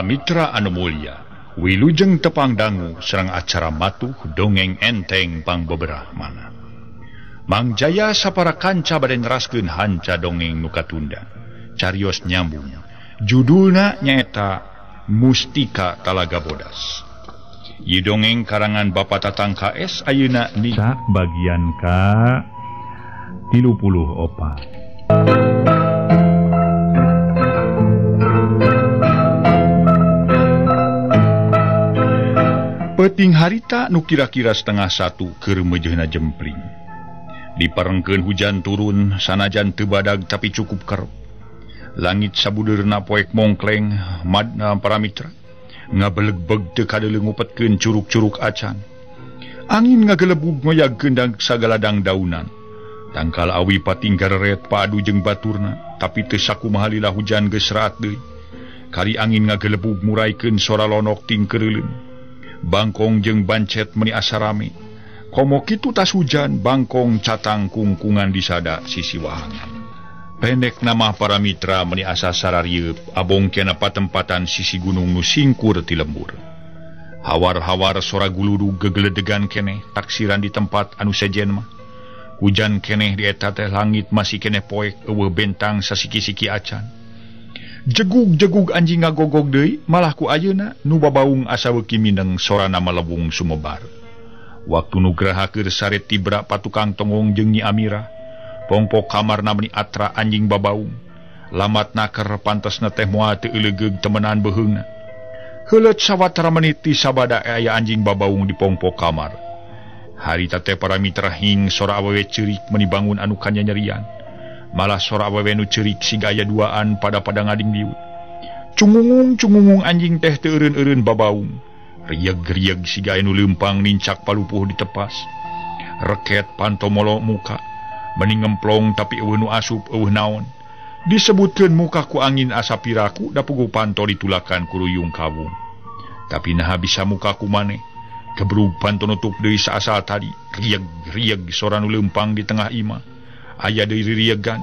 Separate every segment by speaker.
Speaker 1: Para mitra anu mulya, wilujeng tepang dangu sareng acara matuh dongeng enteng pangbeberahmana. Mang Jaya sapara kanca bade neraskeun hanca dongeng nu katunda. Carios nyambung. Judulna nyaeta Mustika Talaga Bodas. Ieu dongeng karangan Bapak Tatang KS ayeuna nica bagian ka 34. Peting harita nu kira-kira 12:30 keur meujeuhna jempling. Diparengkeun hujan turun sanajan teu badag tapi cukup kerep. Langit sabudeurna poek mongkleng madna para mitra. Ngabelegbeg teu kadeuleu ngupetkeun curug-curug acan. Angin ngagelebug ngoyagkeun dang sagaladang daunan. Tangkal awi pating gareret padu jeung baturna, tapi teu sakumaha lila hujan geus raat deui. Kali angin ngagelebug muraikeun sora lonok tingkeureuleuh. Bangkong jeung bancet meni asa rame. Komo kitu tas hujan bangkong catang kungkungan disada sisi wahangan. Pendek nama para mitra meni asa sararieup abong kena patempatan sisi gunung nu singkur ti lembur. Hawar-hawar sora guludug gegeledegan keneh taksiran di tempat anu sejen mah. Hujan keneh di eta teh langit masih keneh poek eueuh bentang sasiki-siki acan. Jegug-jegug anjing ngagogog deui malah ku ayeuna nu babaung asa beuki mineng sorana malebung sumebar. Waktu Nugraha keur sare tibra patukang tonggong jeung Nyi Amira, pongpok kamarna meni atra anjing babaung. Lamat naker pantesna teh moal teu eulegeug temenan beuheungna. Heuleut sawatara menit ti sabada aya anjing babaung di pongpok kamar. Harita teh para mitra hing sora awewe ceurik meni bangun anu kanyanyerian. Malah sora awewe nu ceurik siga aya duaan pada-pada ngading diut. Cungungung-cungungung anjing teh teu eureun-eureun babaung. Rieg-rieg siga anu leumpang nincak palupuh ditepas. Reket pantomolo muka, meni ngemplong tapi eueuh nu asup eueuh naon. Disebutkeun muka ku angin asa piraku da puguh panto ditulakan ku ruyung kawung. Tapi naha bisa muka ku maneh. Kebrug panto nutup deui saasal tadi. Rieg-rieg sora nu leumpang di tengah imah. Aya deui ririegan.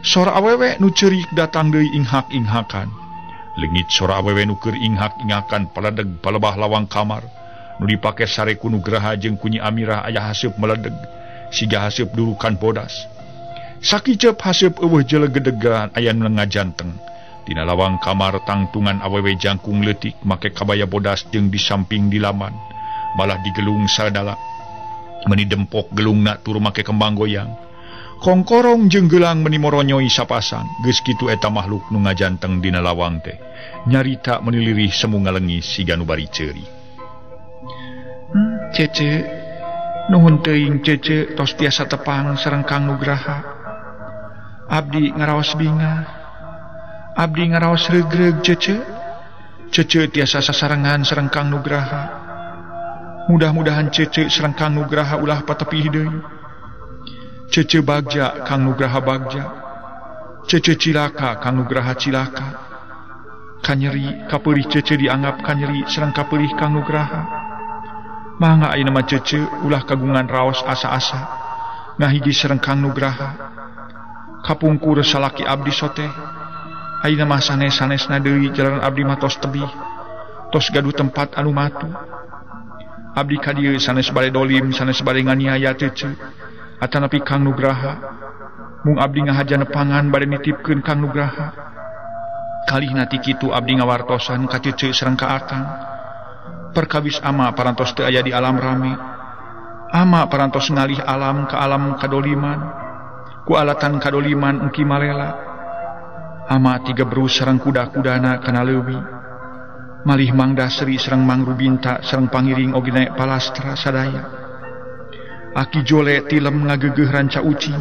Speaker 1: Sora awewe nu ceurik datang deui inghak-inghakan. Leungit sora awewe nu keur inghak-inghakan paledeg palebah lawang kamar. Nu dipake sare ku Nugraha jeung ku Nyi Amirah aya haseup meledeg siga haseup durukan bodas. Sakiceup haseup eueuh jelegedegan aya nu ngajanteng. Dina lawang kamar tangtungan awewe jangkung leutik make kabaya bodas jeung di samping dilaman. Malah digelung sadala. Meni dempok gelungna tur make kembang goyang. Kongkorong jeung gelang meni moronyoi sapasang. Geus kitu eta makhluk nu ngajanteng dina lawang teh. Nyarita meni lirih semu ngalengis siga nu bari ceuri. Cece, nuhun teuing Cece tos tiasa tepang sareng Kang Nugraha. Abdi ngaraos bingah. Abdi ngaraos regreg Cece. Cece tiasa sasarengan sareng Kang Nugraha. Mudah-mudahan Cece sareng Kang Nugraha ulah patepih deui. Cece bagja Kang Nugraha bagja. Cece cilaka Kang Nugraha cilaka. Kanyeri kapeurih Cece dianggap kanyeri sareng kapeurih Kang Nugraha. Mangga ayeuna mah Cece ulah kagungan raos asa-asa ngahiji sareng Kang Nugraha. Kapungkur salaki abdi soteh. Ayeuna mah sanes-sanesna deui jalaran abdi mah tos tebih. Tos gaduh tempat anu matu. Abdi ka dieu sanes bade dolim sanes bade nganiaya Cece. Atanapi Kang Nugraha. Mung abdi ngahaja nepangan bade nitipkeun Kang Nugraha. Kalihna ti kitu abdi ngawartosan ka Cece sareng ka Akang. Perkawis ama parantos teu aya di alam rame. Ama parantos ngalih alam ka alam kadoliman. Ku alatan kadoliman engki malela. Ama tiga berus sareng kuda-kudana kana leuwi. Malih Mang Dasri sareng Mang Rubinta sareng pangiring oge naek palastra sadaya. Aki Jole tilem ngagegeuh ranca ucing.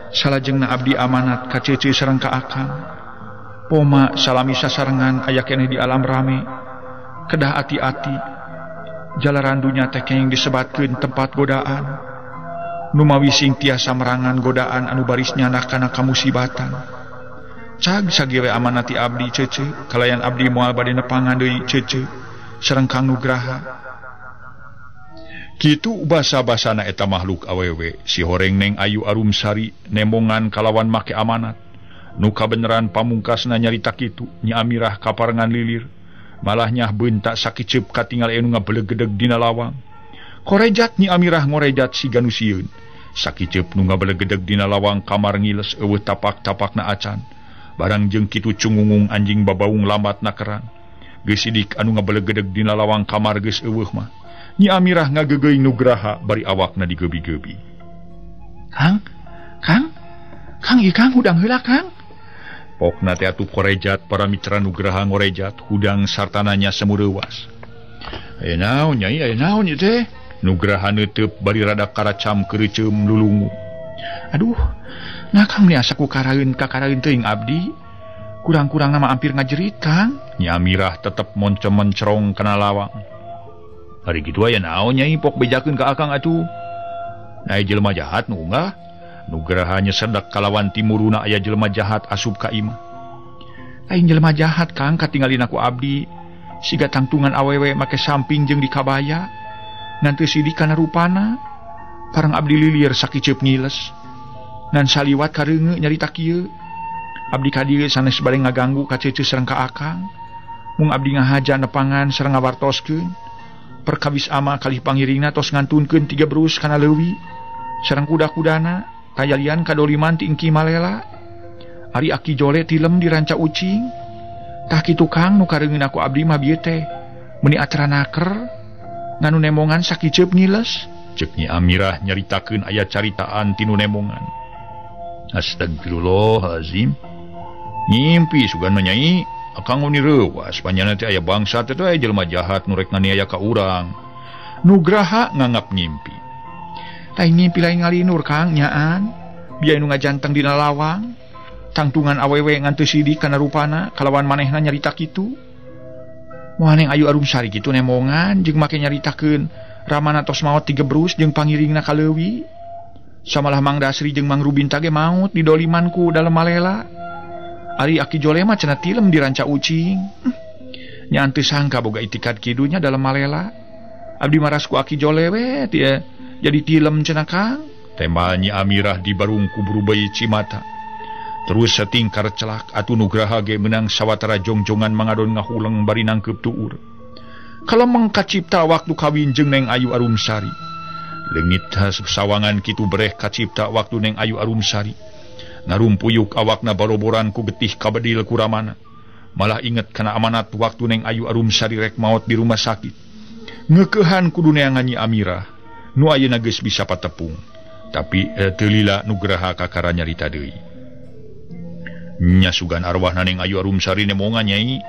Speaker 1: Salajengna abdi amanat ka Cece sareng ka Akang. Poma salami sasarengan aya keneh di alam rame. Kedah ati-ati. Jalaran dunya teh kenging disebatkeun tempat godaan. Numawi sing tiasa merangan godaan anu baris nyandak kana kamusibatan. Cag sagewe amanati abdi Cece, kalayan abdi moal bade nepangan deui Cece sareng Kang Nugraha. Kitu basa-basana eta makhluk awewe si horeng Neng Ayu Arumsari nembongan kalawan make amanat. Nu kabeneran pamungkasna nyarita kitu Nyi Amirah kaparengan lilir. Malah nyah beuntak sakiceup katingal anu ngabelegedeg dina lawang. Korejat Nyi Amirah ngorejat siga nu sieun. Sakiceup nu ngabelegedeg dina lawang kamar ngiles eueuh tapak-tapakna acan. Barang jeung kitu cungungung anjing babaung lambat nakeran. Geus sidik anu ngabelegedeg dina lawang kamar geus eueuh mah. Nyi Amirah ngageugeui Nugraha bari awakna digebi-gebi. Kang, Kang, Kang ieu Kang hudang heula Kang. Pokna teh atuh korejat para mitra Nugraha ngorejat hudang sartananya semureuwas. Aya naon Nyai, aya naon ieu teh? Nugraha neuteup bari rada karacam keureuceum lulungu. Aduh, nah Kang ni asa ku karaeun kakaraeun teuing abdi. Kurang-kurangna mah ampir ngajerit Kang. Nyi Amirah tetep moncem-mencerong kana lawang. Ari kitu aya naon Nyai pok bejakeun ka akang atuh. Nah jelema jahat nu unggah. Nugraha nyesedak kalawan timuruna aya jelema jahat asup ka imah. Lain jelema jahat Kang katingalin ku abdi. Siga tangtungan awewe make samping jeung di kabaya. Ngan teu sidik kana rupana. Parang abdi lilir sakiceup ngiles. Ngan saliwat kareungeut nyarita kieu. Abdi ka dieu sanes bade ngaganggu ka ceuceu sareng ka akang. Mung abdi ngahaja nepangan sareng ngawartoskeun. Perkawis ama kalih pangiringna tos ngantunkeun 3 berus kana leuwi. Sareng kuda-kudana tayalian kadoliman ti Engki Malela. Ari Aki Jole tilem di ranca ucing. Tah kitu Kang nu kareungeun aku abdi mah bieu teh. Meuni acara naker nganu nemongan sakiceup ngiles. Ceuk Nyi Amirah nyaritakeun aya caritaan tinu nemongan. Astagfirullahalazim. Ngimpi sugan mah Nyai, akang uni reuwas panjana teh aya bangsa teh aya jelema jahat nu rek nganiaya ka urang. Nugraha nganggap ngimpi. Lain ngimpi lain ngalinur Kang nyaan. Biaya nu ngajanteng dina lawang. Tangtungan awewe ngan teu sidik kana rupana kalawan manehna nyarita kitu. Moal Neng Ayu Arumsari kitu nemongan jeung make nyaritakeun ramana tos maot 3 berus jeung pangiringna ka leuwi. Samalah Mang Dasri jeung Mang Rubinta ge maot didoliman ku dalem malela. Ari Aki Jole mah cenah tilem di ranca ucing. Nya teu sangka boga itikad kidunya dalem malela. Abdi maras ku Aki Jole we teh jadi tilem cenah Kang. Tembal Nyi Amirah di barung kuburu bayi cimata. Terus setingkar celak atuh Nugraha ge meunang sawatara jongjongan mangadon ngahuleng bari nangkeup tuur. Kalemeng kacipta waktu kawin jeung Neng Ayu Arumsari. Leungit sawangan kitu bereh kacipta waktu Neng Ayu Arumsari. Ngarumpuyuk awakna baroboran ku getih kabedil ku ramana. Malah inget kana amanat waktu Neng Ayu Arumsari rek maot di rumah sakit. Ngeukehan kudu neangan Nyi Amirah. Nu ayeuna geus bisa patepung. Tapi teu lila Nugraha kakara nyarita deui. Nya sugan arwahna Neng Ayu Arumsari nemongan Nyai.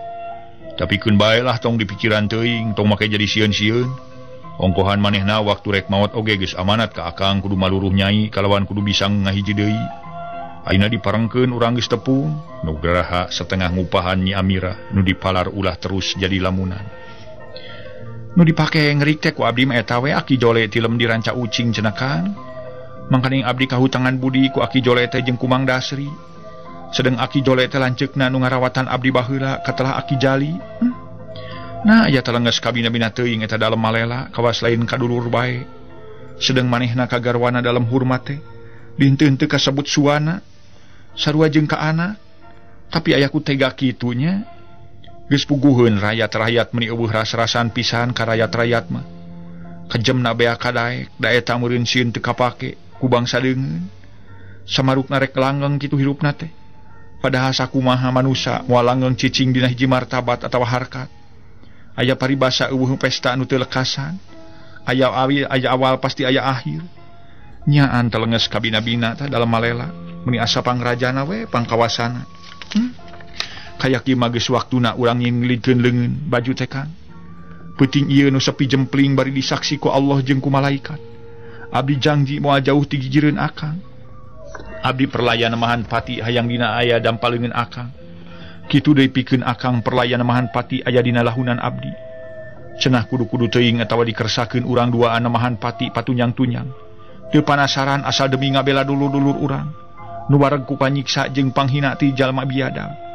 Speaker 1: Tapi keun bae lah tong dipikiran teuing, tong make jadi sieun-sieun. Ongkohan manehna waktu rek maot oge geus amanat ka akang kudu maluruh Nyai kalawan kudu bisa ngahiji deui. Ayeuna diparengkeun urang geus tepung. Nugraha setengah ngupahan Nyi Amirah nu dipalar ulah terus jadi lamunan. Nu dipake ngerik teh ku abdi mah eta we Aki Jole tilem di ranca ucing cenah Kang. Mangkaning abdi kahutangan budi ku Aki Jole teh jeung ku Mang Dasri. Sedeng Aki Jole teh lanceukna nu ngarawatan abdi baheula katelah Aki Jali. Nah aya telengges kabina-bina teuing eta dalem malela kawas lain kadulur bae. Sedeng manehna kagarwana dalem hormat teh. Dinteun teu kasebut suana. Sarua jeung ka anak. Tapi aya ku tega kitu nya. Geus puguheun rayat-rayat meuni eueuh ras-rasan pisan ka rayat-rayat mah. Kejemna bea kadaek da eta meureun sieun teu kapake ku bangsa deungeun. Samarukna rek langgeng kitu hirupna teh. Padahal sakumaha manusa moal langgeng cicing dina hiji martabat atawa harkat. Aya paribasa eueuh pesta anu teu lekasan. Aya awi aya awal pasti aya akhir. Nyaan telenges kabina-bina tah dalem malela meuni asa pangrajana we pangkawasana. Kaya kieu mah geus waktuna urang nginglidkeun leungeun baju teh Kang. Peuting ieu nu sepi jempling bari disaksi ku Allah jeung ku malaikat. Abdi janji moal jauh ti gigireun akang. Abdi perlayan nemahan pati hayang dina aya dampal leungeun akang. Kitu deui pikeun akang perlayan nemahan pati aya dina lahunan abdi. Cenah kudu-kudu teuing atawa dikersakeun urang duaan nemahan pati patunyang-tunyang. Teu panasaran asal demi ngabela dulur-dulur urang. Nu bareg ku panyiksa jeung panghina ti jalma biadab.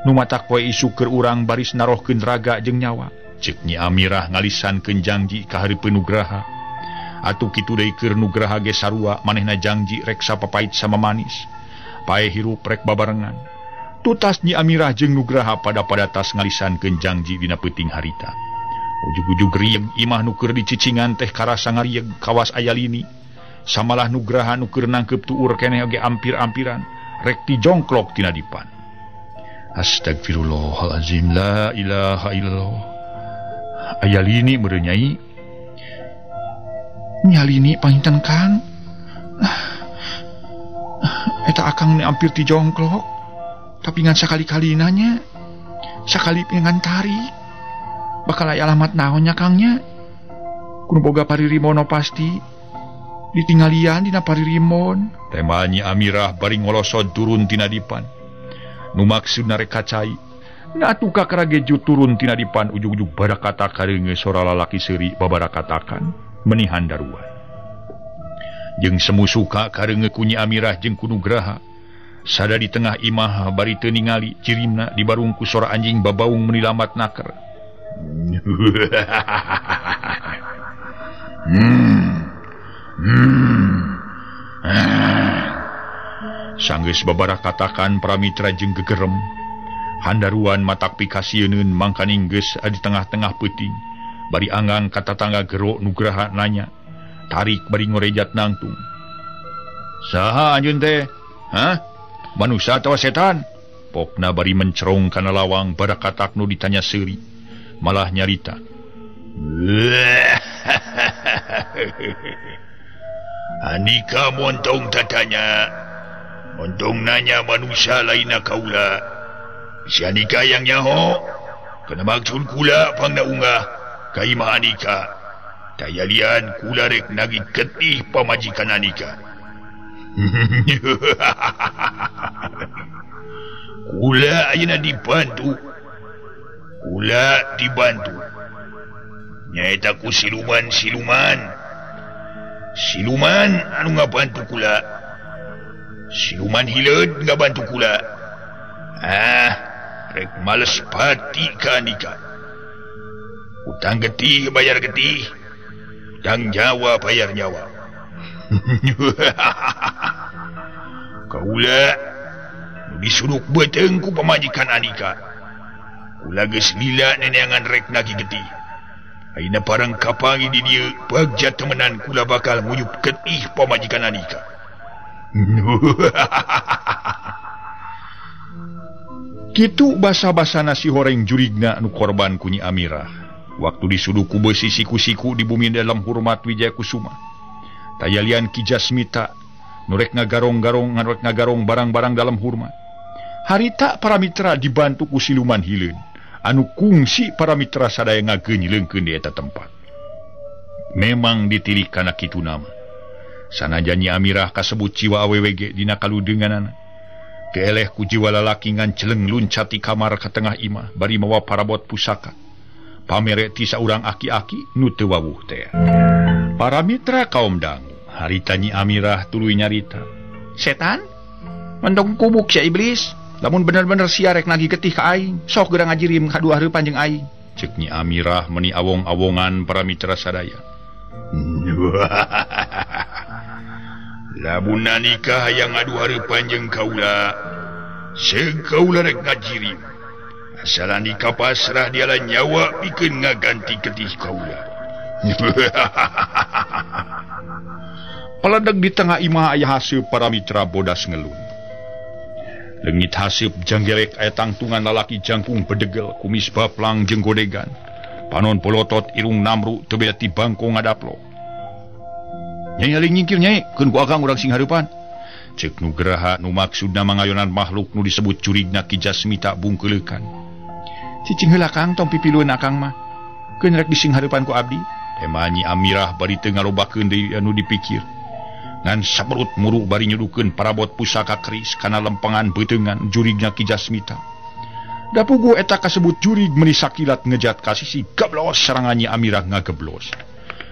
Speaker 1: Nu matak poe isuk keur urang baris narohkeun raga jeung nyawa. Ceuk Nyi Amirah ngalisankeun janji ka hareupeun Nugraha. Atuh kitu deui keur Nugraha ge sarua manehna janji rek sapapait sama manis. Pae hirup rek babarengan. Tutas Nyi Amirah jeung Nugraha pada-pada tas ngalisankeun jangji dina peuting harita. Ujug-ujug rieg imah nu keur dicicingan teh karasa ngarieg kawas aya lini. Samalah Nugraha nu keur nangkeup tuur keneh oge ampir-ampiran rek dijongklok tina dipan. Astagfirullahalazim, la ilaha illallah. Aya lini meureun nyai. Nya lini panginten Kang. Eta akang ni ampir dijongklok. Tapi ngan sakali-kali nanya, sakali ngan tarik. Bakal aya alamat naonnya Kangnya. Kudu boga paririmono pasti. Ditinggalian dina paririmon. Tema Nyi Amirah bari ngolosod turun tina dipan. Nu maksudna rek kacai. Na atuh kakarageju turun tina dipan ujug-ujug barakata kareunge sora lalaki seuri babarakatakan meni handaruan. Jeung semu suka kareunge ku Nyi Amirah jeung ku Nugraha. Sada di tengah imah bari teu ningali cirimna dibarung ku sora anjing babaung meni lambat naker. Sanggeus babarakatakan pramitra jeung gegerem. Handaruan matak pikasieun mangkaning geus di tengah-tengah peuting. Bari anggang ka tatangga gero Nugraha nanya. Tarik bari ngorejat nangtung. Saha anjeun teh? Hah? Manusia atawa setan? Pokna bari mencerong kana lawang barakatak nu ditanya seuri. Malah nyarita. Andika montong tatanya. Montong nanya manusia lainna kaula. Si Andika yang nyaho. Kana maksud kula pangna unggah ka imah Andika. Tayalian kula rek nagih getih pamajikan Andika. Kula ayeuna dibantu. Kula dibantu. Nyaeta ku siluman-siluman. Siluman anu ngabantu kula. Siluman hileud ngabantu kula. Ah, rek males pati ka Andika. Utang getih bayar getih. Utang nyawa bayar nyawa. Kaula disuruk beuteung ku pamajikan Andika. Kula geus lila neneangan rek nagih getih. Ayeuna parang kapangi di dieu bagja temenan kula bakal nguyup getih pamajikan Andika. Kitu basa-basana si horeng jurigna nu korban ku Nyi Amirah. Waktu disuduh ku beusi siku-siku di bumi dalam hormat Wijaya Kusuma. Tayalian Ki Jasmita nu rek ngagarong-garong ngarek ngagarong barang-barang dalam hormat. Harita para mitra dibantu ku siluman hileun anu kungsi para mitra sadaya ngageunyileungkeun di eta tempat. Memang ditilik kana kitu nama. Sanajan Nyi Amirah kasebut jiwa awewe ge dina kaludeunganana. Keeleh ku jiwa lalaki ngan celeng luncat ti kamar ka tengah imah bari mawa parabot pusaka. Pamere ti saurang aki-aki nu teu wawuh teh. Para mitra kaum dangu, harita Nyi Amirah tuluy nyarita. Setan? Mendong kubuk sia iblis. Lamun bener-bener sia rek nagih getih ka aing, sok geura ngajirim ka dua hareupan jeung aing. Ceuk Nyi Amirah meni awong-awongan para mitra sadaya. Lamun nikah hayang ngadu hareupan jeung kaula, seug kaula rek ngajirim. Asal nikah pasrah diala nyawa pikeun ngaganti getih kaula. Peledeg di tengah imah aya haseup para mitra bodas ngelun. Leungit haseup janggelek aya tangtungan lalaki jangkung bedegel kumis baplang jeung godegan. Panon polotot irung namru teu beda ti bangko ngadaplok. Nyai aling nyingkir nyai, keun ku akang urang sing hareupan. Ceuk Nugraha nu maksudna mangayonan makhluk nu disebut curigna Ki Jasmita bungkeuleukan. Cicing heula Kang, tong pipilueun akang mah. Keun rek dising hareupan ku abdi. Tema Nyi Amirah bari teu ngalobakeun deui anu dipikir. Ngan saperut muru bari nyudukeun parabot pusaka keris kana lempengan beuteungan jurigna Ki Jasmita. Da puguh eta kasebut jurig meuni sakilat ngejat ka sisi gablos serangan Nyi Amirah ngageblos.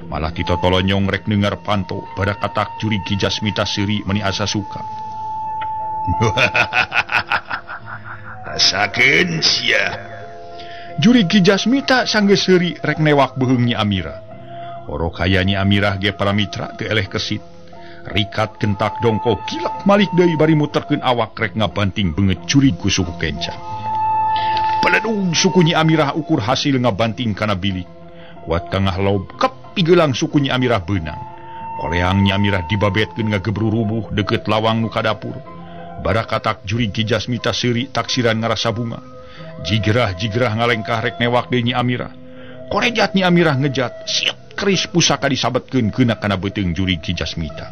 Speaker 1: Malah titotolonyong rek nengar panto pada katak jurig Ki Jasmita seuri meuni asa suka. Rasakeun sia. Jurig Ki Jasmita sanggeus seuri rek newak beuheung Nyi Amirah. Orok haya Nyi Amirah ge para mitra teu eleh kesit. Rikat kentak dongko kilak malik deui bari muterkeun awak rek ngabanting beungeut jurig ku suku kenca. Peledug suku Nyi Amirah ukur hasil ngabanting kana bilik. Kuat ka ngahlob kep pigelang suku Nyi Amirah beunang. Koleang Nyi Amirah dibabetkeun ngagebru rubuh deukeut lawang nu ka dapur. Barakatak jurig Ki Jasmita seuri taksiran ngarasa bunga. Jigerah-jigerah ngalengkah rek newak deui Nyi Amirah. Korejat Nyi Amirah ngejat, siap keris pusaka disabetkeun keuna kana beuteung jurig Ki Jasmita.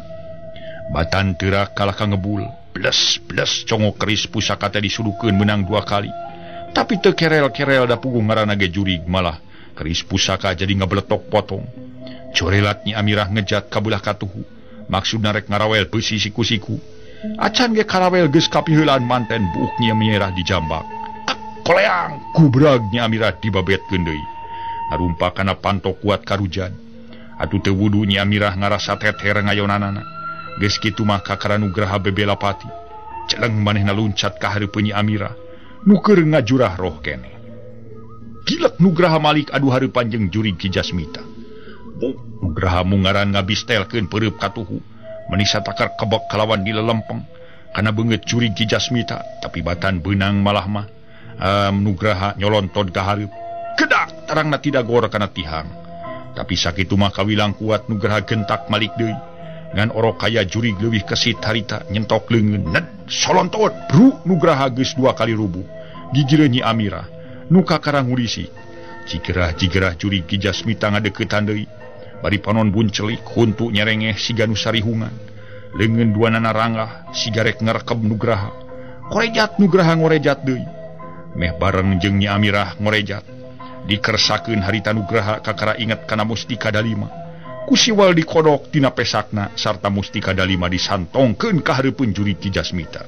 Speaker 1: Batan teurak kalah ka ngebul, bles-bles congok keris pusaka teh disudukeun meunang 2 kali. Tapi teu kerel-kerel da puguh ngaranna ge jurig malah keris pusaka jadi ngabeletok potong. Corelat Nyi Amirah ngejat kabelah katuhu, maksudna rek ngarawel beusi siku-siku. Acan ge karawel geus kapiheulaan manten buuk Nyi Amirah dijambak. Koleang kubrag Nyi Amirah dibabetkeun deui. Ngarumpa kana panto kuat karujan. Atuh teu wudu Nyi Amirah ngarasa teter ngayonanana. Geus kitu mah kakara Nugraha bebela pati. Celeng manehna luncat ka hareupeun Nyi Amirah. Nu keur ngajurah roh keneh. Gilek Nugraha malik adu hareupan jeung jurig Ki Jasmita. Nugraha mungaran ngabistelkeun peureub katuhu. Menisa takar kebek kalawan dilelempeng kana beungeut jurig Ki Jasmita, tapi batan beunang malah mah Nugraha nyolontod ka hareup. Kedak tarangna tidak gor kana tihang. Tapi sakitu mah kawilang kuat Nugraha gentak malik deui. Ngan orok kaya jurig leuwih kesit harita nyentok leungeun ned solontot bru Nugraha geus 2 kali rubuh. Gigireun Nyi Amirah nu kakara ngulisi. Jigerah-jigerah jurig Ki Jasmita ngadeuketan deui. Bari panon buncelik huntu nyerengeh siga nu sarihungan. Leungeun duanana ranggah siga rek ngarekeb Nugraha. Korejat Nugraha ngorejat deui. Meh bareng jeung Nyi Amirah ngorejat. Dikersakeun harita Nugraha kakara inget kana mustika dalima. Ku siwal dikodok tina pesakna sarta mustika dalima disantongkeun ka hareupeun jurig Ki Jasmita.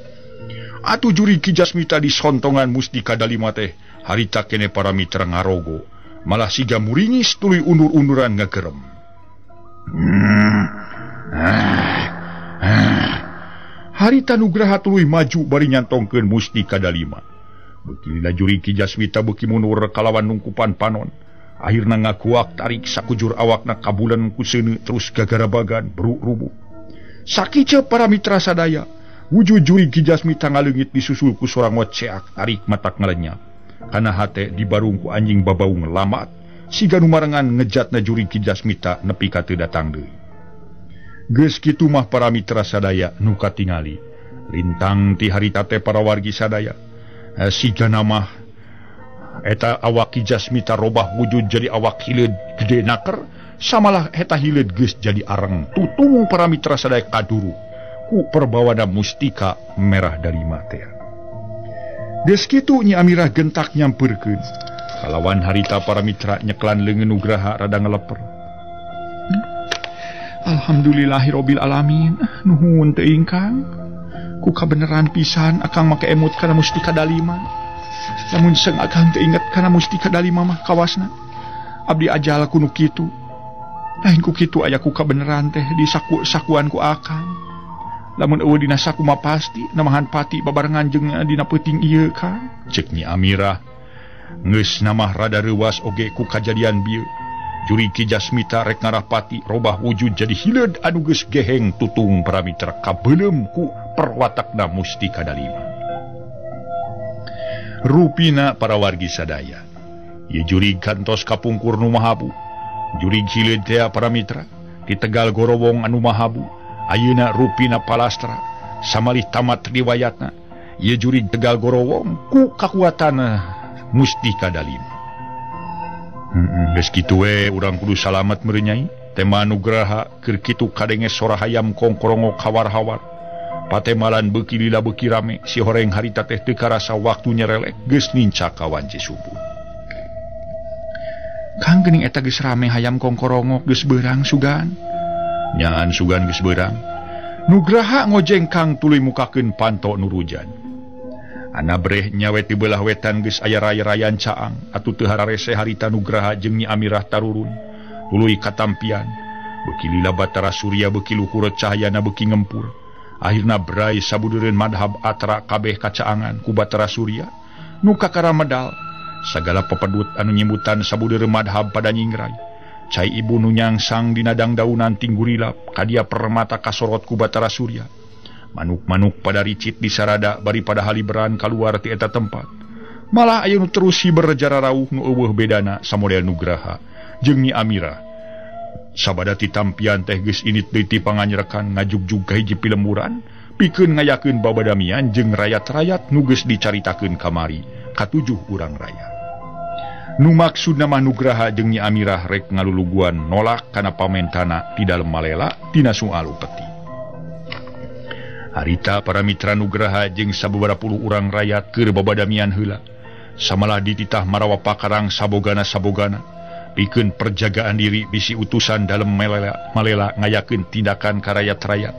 Speaker 1: Atuh jurig Ki Jasmita disontongan mustika dalima teh harita kene para mitra ngarogo. Malah siga muringis tuluy undur-unduran ngagerem. Harita Nugraha tuluy maju bari nyantongkeun mustika dalima. Beuki lila jurig Ki Jasmita beuki mundur kalawan nungkupan panon. Akhirna ngakuak tarik sakujur awakna kabulan ku seuneu terus gagarabagan bru rubuh. Sakieu para mitra sadaya, wujud jurig Ki Jasmita ngaleungit disusul ku sorang ngoceak tarik matak ngalenyap. Kana hate dibarung ku anjing babaung lamat, siga nu marengan ngejatna jurig Ki Jasmita nepi ka teu datang deui. Geus kitu mah para mitra sadaya nu katingali. Lintang ti harita teh para wargi sadaya. Sigana mah eta awak Ki Jasmita robah wujud jadi awak hileud gede naker, samalah eta hileud geus jadi areng. Tutung para mitra sadaya kaduru ku perbawana mustika merah dalima teh. Geus kitu Nyi Amirah gentak nyampeurkeun. Kalawan harita para mitra nyeklan leungeun Nugraha rada ngeleper. Alhamdulillahirabbil alamin. Nuhun teuing Kang. Ku kabeneran pisan akang make emut kana mustika dalima. Lamun seung akang teu inget kana mustika dalima mah kawasna. Abdi ajal ku nu kitu. Lain ku kitu aya ku kabeneran teh di saku-sakuan ku akang. Lamun eueuh dina saku mah pasti namahan pati babarengan jeung dina peuting ieu Kang. Ceuk Nyi Amirah. Geus namah rada reuwas oge ku kajadian bieu. Jurig Ki Jasmita rek ngarah pati robah wujud jadi hileud anu geus geheng tutung para mitra kabeuleum ku perwatakna mustika dalima. Rupina para wargi sadaya. Ieu jurig kantos kapungkur nu mahabu. Jurig hileud teh para mitra di Tegal Gorowong anu mahabu. Ayeuna rupina palastra samalih tamat riwayatna. Ieu jurig Tegal Gorowong ku kakuatan mustika dalima. Geus kitu we urang kudu salamet meureun nyai. Tema Nugraha keur kitu kadenge sora hayam kongkorongok hawar-hawar. Patemalan beuki lila beuki rame, si horeng harita teh teu karasa waktu nyerelek geus nincak ka wanci subuh. Kang geuning eta geus rame hayam kongkorongok geus beurang sugan. Nyaan sugan geus beurang. Nugraha ngojeng Kang tuluy mukakeun panto nu rujan. Anabreh nyawe ti beulah wetan geus aya ray-rayan caang atuh teu hararese harita Nugraha jeung Nyi Amirah tarurun tuluy katampian. Beuki lila Batara Surya beuki luhur cahayana beuki ngempur. Akhirna brai sabudeureun madhab atra kabeh kacaangan ku Batara Surya nu kakara medal. Sagala pepedut anu nyimutan sabudeureun madhab pada nyingrai. Cai ibu nu nyangsang dina dangdaunan tinggurilap kadia permata kasorot ku Batara Surya. Manuk-manuk pada ricit di sarada bari pada haliberan kaluar ti eta tempat. Malah aya nu terus hiber jararauh nu eueuh bedana samodel Nugraha jeung Nyi Amirah. Sabada ti tampian teh geus init deui ti panganyerekan ngajugjug ka hiji pilemburan pikeun ngayakeun babadamian jeung rayat-rayat nu geus dicaritakeun kamari katujuh urang raya. Nu maksudna mah Nugraha jeung Nyi Amirah rek ngaluluguan nolak kana pamentana ti dalem malela tina soal upeti. Harita para mitra Nugraha jeung sababaraha puluh urang rayat keur babadamian heula. Samalah dititah marawa pakarang sabogana-sabogana pikeun perjagaan diri bisi utusan dalem malela ngayakeun tindakan ka rayat-rayat.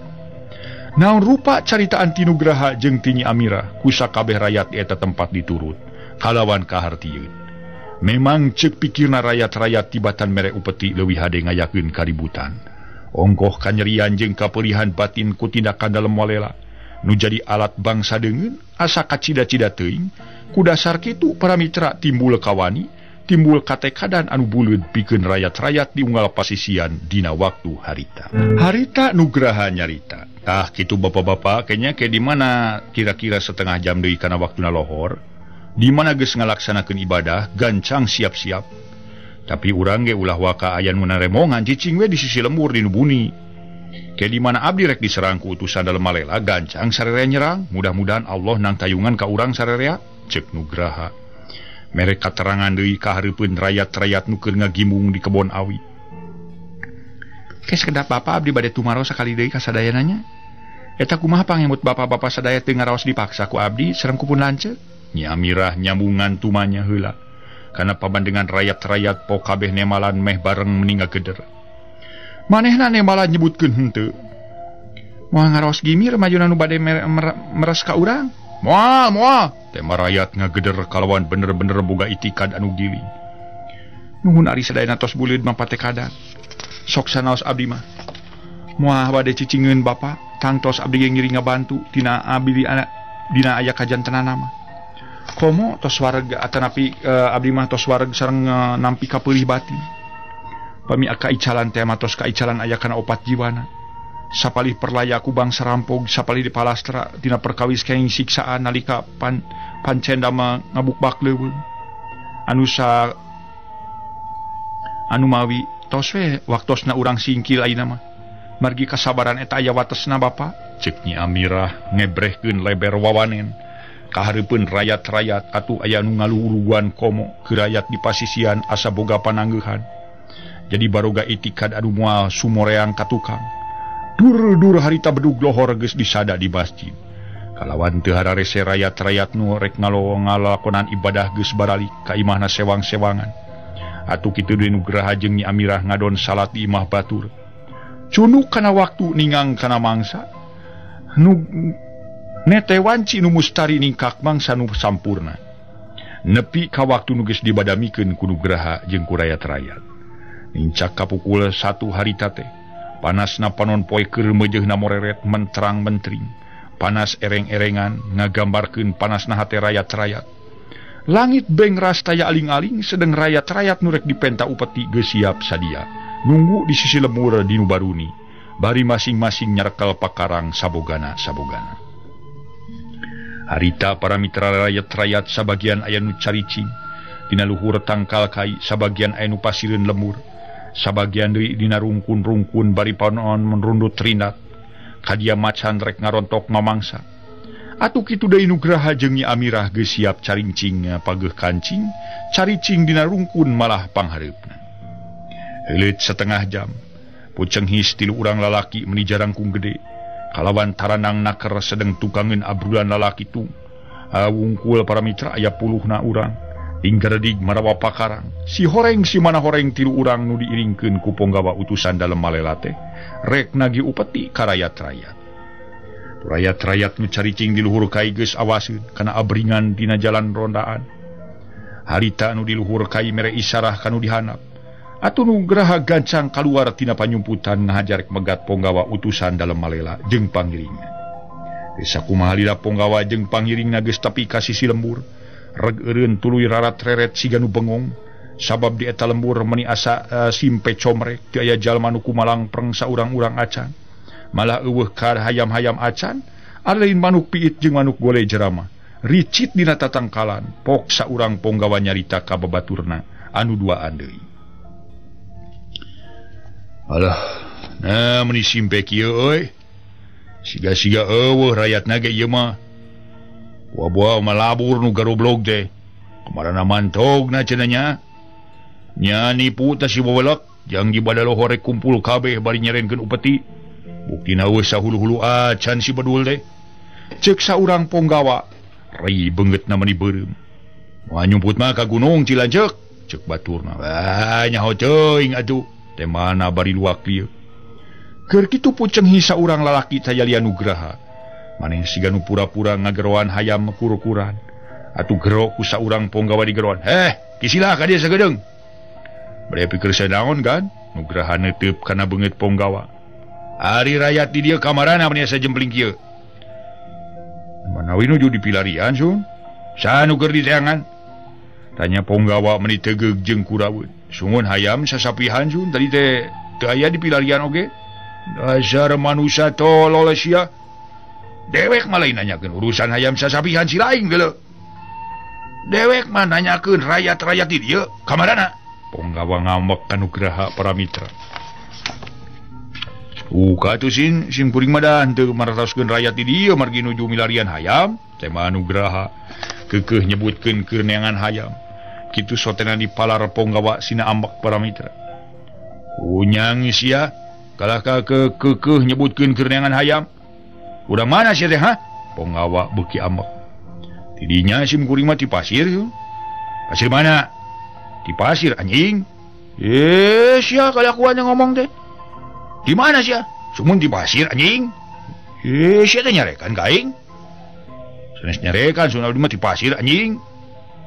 Speaker 1: Naon rupa caritaan ti Nugraha jeung ti Nyi Amirah ku sakabeh rayat di eta tempat diturut kalawan kahartieun. Memang cek pikirna rayat-rayat tibatan mere upeti leuwih hade ngayakeun kaributan. Ongkoh kanyerian jeung kapeulihan batin ku tindakan dalem walela nu jadi alat bangsa deungeun asa kacida-cida teuing. Ku dasar kitu para mitra timbul kawani, timbul katekadan anu buleud pikeun rayat-rayat di unggal pasisian dina waktu harita. Harita Nugraha nyarita. Tah kitu bapak-bapak kayaknya ke di mana kira-kira setengah jam deui kana waktuna lohor. Di mana geus ngalaksanakeun ibadah gancang siap-siap. Tapi urang ge ulah waka aya nu naremongan cicing we di sisi lembur di nu buni. Ke di mana abdi rek diserang ku utusan dalem malela gancang sarerea nyerang. Mudah-mudahan Allah nang tayungan ka urang sarerea cek Nugraha. Mere katerangan deui ka hareupeun rayat-rayat nu keur ngagimbung di kebon awi. Ke sekedap bapak abdi bade tumaros sakali deui ka sadayananya. Eta kumaha pangemut bapak-bapak sadaya teu ngaraos dipaksa ku abdi sareng ku pun lanceuk. Nyi Amirah nyambungan tumanya heula kana pabandengan rayat-rayat po kabeh nemalan meh bareng meninggal geder. Manehna nemalan nyebutkeun henteu. Moal ngaraos gimir majuna nu bade meres ka urang. Moal moal tema rayat ngageder kalawan bener-bener boga itikad anu giling. Nuhun ari sadayana tos buleud mah patekadan. Sok sanaos abdi mah. Moal bade cicingeun bapa tangtos abdi ge ngiring ngabantu tina abdi dina aya kajantenana mah. Komo tos wareg atanapi abdi mah tos wareg sareng nampi kapeulih batin. Pami kaicalan teh mah tos kaicalan aya kana opat jiwana. Sapalih perlaya ku bangsa rampog, sapalih di palastra dina perkawis kenging siksaan nalika pancenda mah ngabukbak leuweung. Anu sa anu mawi tos we waktosna urang singkil ayeuna mah. Margi kasabaran eta aya watesna bapa. Ceuk Nyi Amirah ngebrehkeun leber wawanen. Kahareupeun rayat-rayat atuh aya nu ngaluruan komo ke rayat di pasisian asa boga pananggeuhan. Jadi baroga itikad anu moal sumoreang ka tukang. Dur-dur harita bedug lohor geus disada di masjid. Kalawan teu hararese rayat-rayat nu rek ngalakonan ibadah geus baralik ka imahna sewang-sewangan. Atuh kitu deui Nugraha jeung Nyi Amirah ngadon salat di imah batur. Cunuk kana waktu ningang kana mangsa. Nu nete wanci nu mustari ningkak mangsa nu sampurna. Nepi ka waktu nu geus dibadamikeun ku Nugraha jeung ku rayat-rayat. Nincak ka pukul 1 harita teh. Panasna panon poe keur meujeuhna moreret menterang mentring. Panas ereng-erengan ngagambarkeun panasna hate rayat-rayat. Langit bengras taya aling-aling sedeng rayat-rayat nu rek dipenta upeti geus siap sadia. Nunggu di sisi lemur di nu baruni. Bari masing-masing nyarekel pakarang sabogana-sabogana. Harita para mitra rayat-rayat sabagian aya nu caricing dina luhur tangkal kai, sabagian aya nu pasireun lemur, sabagian deui dina rungkun-rungkun bari panon menrundut rinat. Kadia macan rek ngarontok mamangsa. Atuh kitu deui Nugraha jeung Nyi Amirah geus siap carincing pageuh kancing, caricing dina rungkun malah panghareupna. Heuleut setengah jam, pucenghis tilu urang lalaki meuni jarangkung gede. Kalawan taranang naker sedeng tukangeun abrulan lalaki tu. Wungkul para mitra aya puluhna urang. Tinggeredig marawa pakarang. Si horeng si mana horeng tilu urang nu diiringkeun ku ponggawa utusan dalem malela teh rek nagi upeti ka rayat-rayat. Rayat-rayat nu caricing di luhur kai geus awaseun kana abringan dina jalan rondaan. Harita nu di luhur kai mere isarah kanu dihanap. Atuh Nugraha gancang kaluar tina panyumputan ngahajar rek megat ponggawa utusan dalem malela jeung pangiringna. Desa kumaha lila ponggawa jeung pangiringna geus tepi ka sisi lembur. Reg eureun tuluy rarat reret siga nu bengong. Sabab di eta lembur meni asa simpe comrek teu aya jalma nu kumalang preng saurang-urang acan. Malah eueuh kar hayam-hayam acan, lain manuk piit jeung manuk gole jerama. Ricit dina tatangkalan, pok saurang ponggawa nyarita ka babaturna anu duaan deui. Alah, nah meni simpe kieu euy. Siga-siga eueuh rayatna ge ieu mah. Buah-buah malabur nu garoblog teh. Kamarana mantogna cenah nya. Nya nipu teh si bobelek, jang di badalohor rek kumpul kabeh bari nyerenkeun upeti. Buktina eueuh sahulu-hulu acan si bedul teh. Ceuk saurang ponggawa, rai beungeutna meni beureum. Moal nyumput mah ka gunung Cilanceuk, ceuk baturna. Wah, nyaho teuing atuh. Teh mana bari luak ieu. Keur kitu pucenghi saurang lalaki taya Nugraha. Maneh siga nu pura-pura ngageroan hayam kur-kuran. Atuh gero ku saurang ponggawa digeroan. Heh, kisilah ka dieu sagedeung. Bade pikir sanaon kan? Nugraha neuteup kana beungeut ponggawa. Ari rayat di dieu kamarana meni asa jempling kieu. Manawi nuju dipilarian sun? Saha nu keur diteangan? Tanya ponggawa meni tegeug jeung kuraweut. Sungun hayam sasapihan sun tadi teh teu aya dipilarian oge. Dasar manusia tolol sia. Dewek mah lain nanyakeun urusan hayam sasapihan si lain geuleuh. Dewek mah nanyakeun rayat-rayat di dieu kamarana? Ponggawa ngambek ka Nugraha para mitra. Ka atuh sin sim kuring mah dah henteu martaskeun rayat di dieu margi nuju milarian hayam. Tema Nugraha keukeuh nyebutkeun keur neangan hayam. Kitu sotena dipalar ponggawa sina ambek para mitra. Unyang sia kalah ka keukeuh nyebutkeun keur neangan hayam. Urang mana sia teh ha? Ponggawa beuki ambek. Tidinya sim kuring mah ti pasir. Pasir mana? Ti pasir anjing. Eh sia kalakuan yang ngomong teh. Di mana sia? Sumun di pasir anjing. Eh sia teh nyarekan ka aing. Sanes nyarekan sun abdi mah di pasir anjing.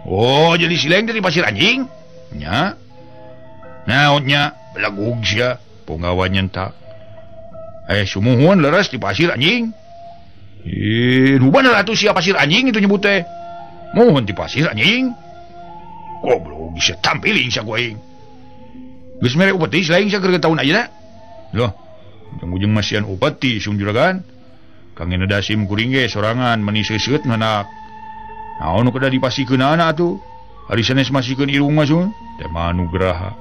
Speaker 1: Oh, jadi sileng teh di pasir anjing. Nya. Naon nya? Belagug sia, ponggawa nyentak. Eh sumuhun leres di pasir anjing. Eh, nu bener atuh sia pasir anjing itu nyebut teh. Muhun di pasir anjing. Goblok sia tampiling sia ku aing. Geus mere upeti lain sia keur taun ayeuna. Loh, ujung-ujung masian upeti sung juragan. Kangena dasim kuring ge sorangan meni seuseut nganak. Naon nu kedah dipasikeunana atuh? Ari sanes masikeun irung mah sun. Tema Nugraha.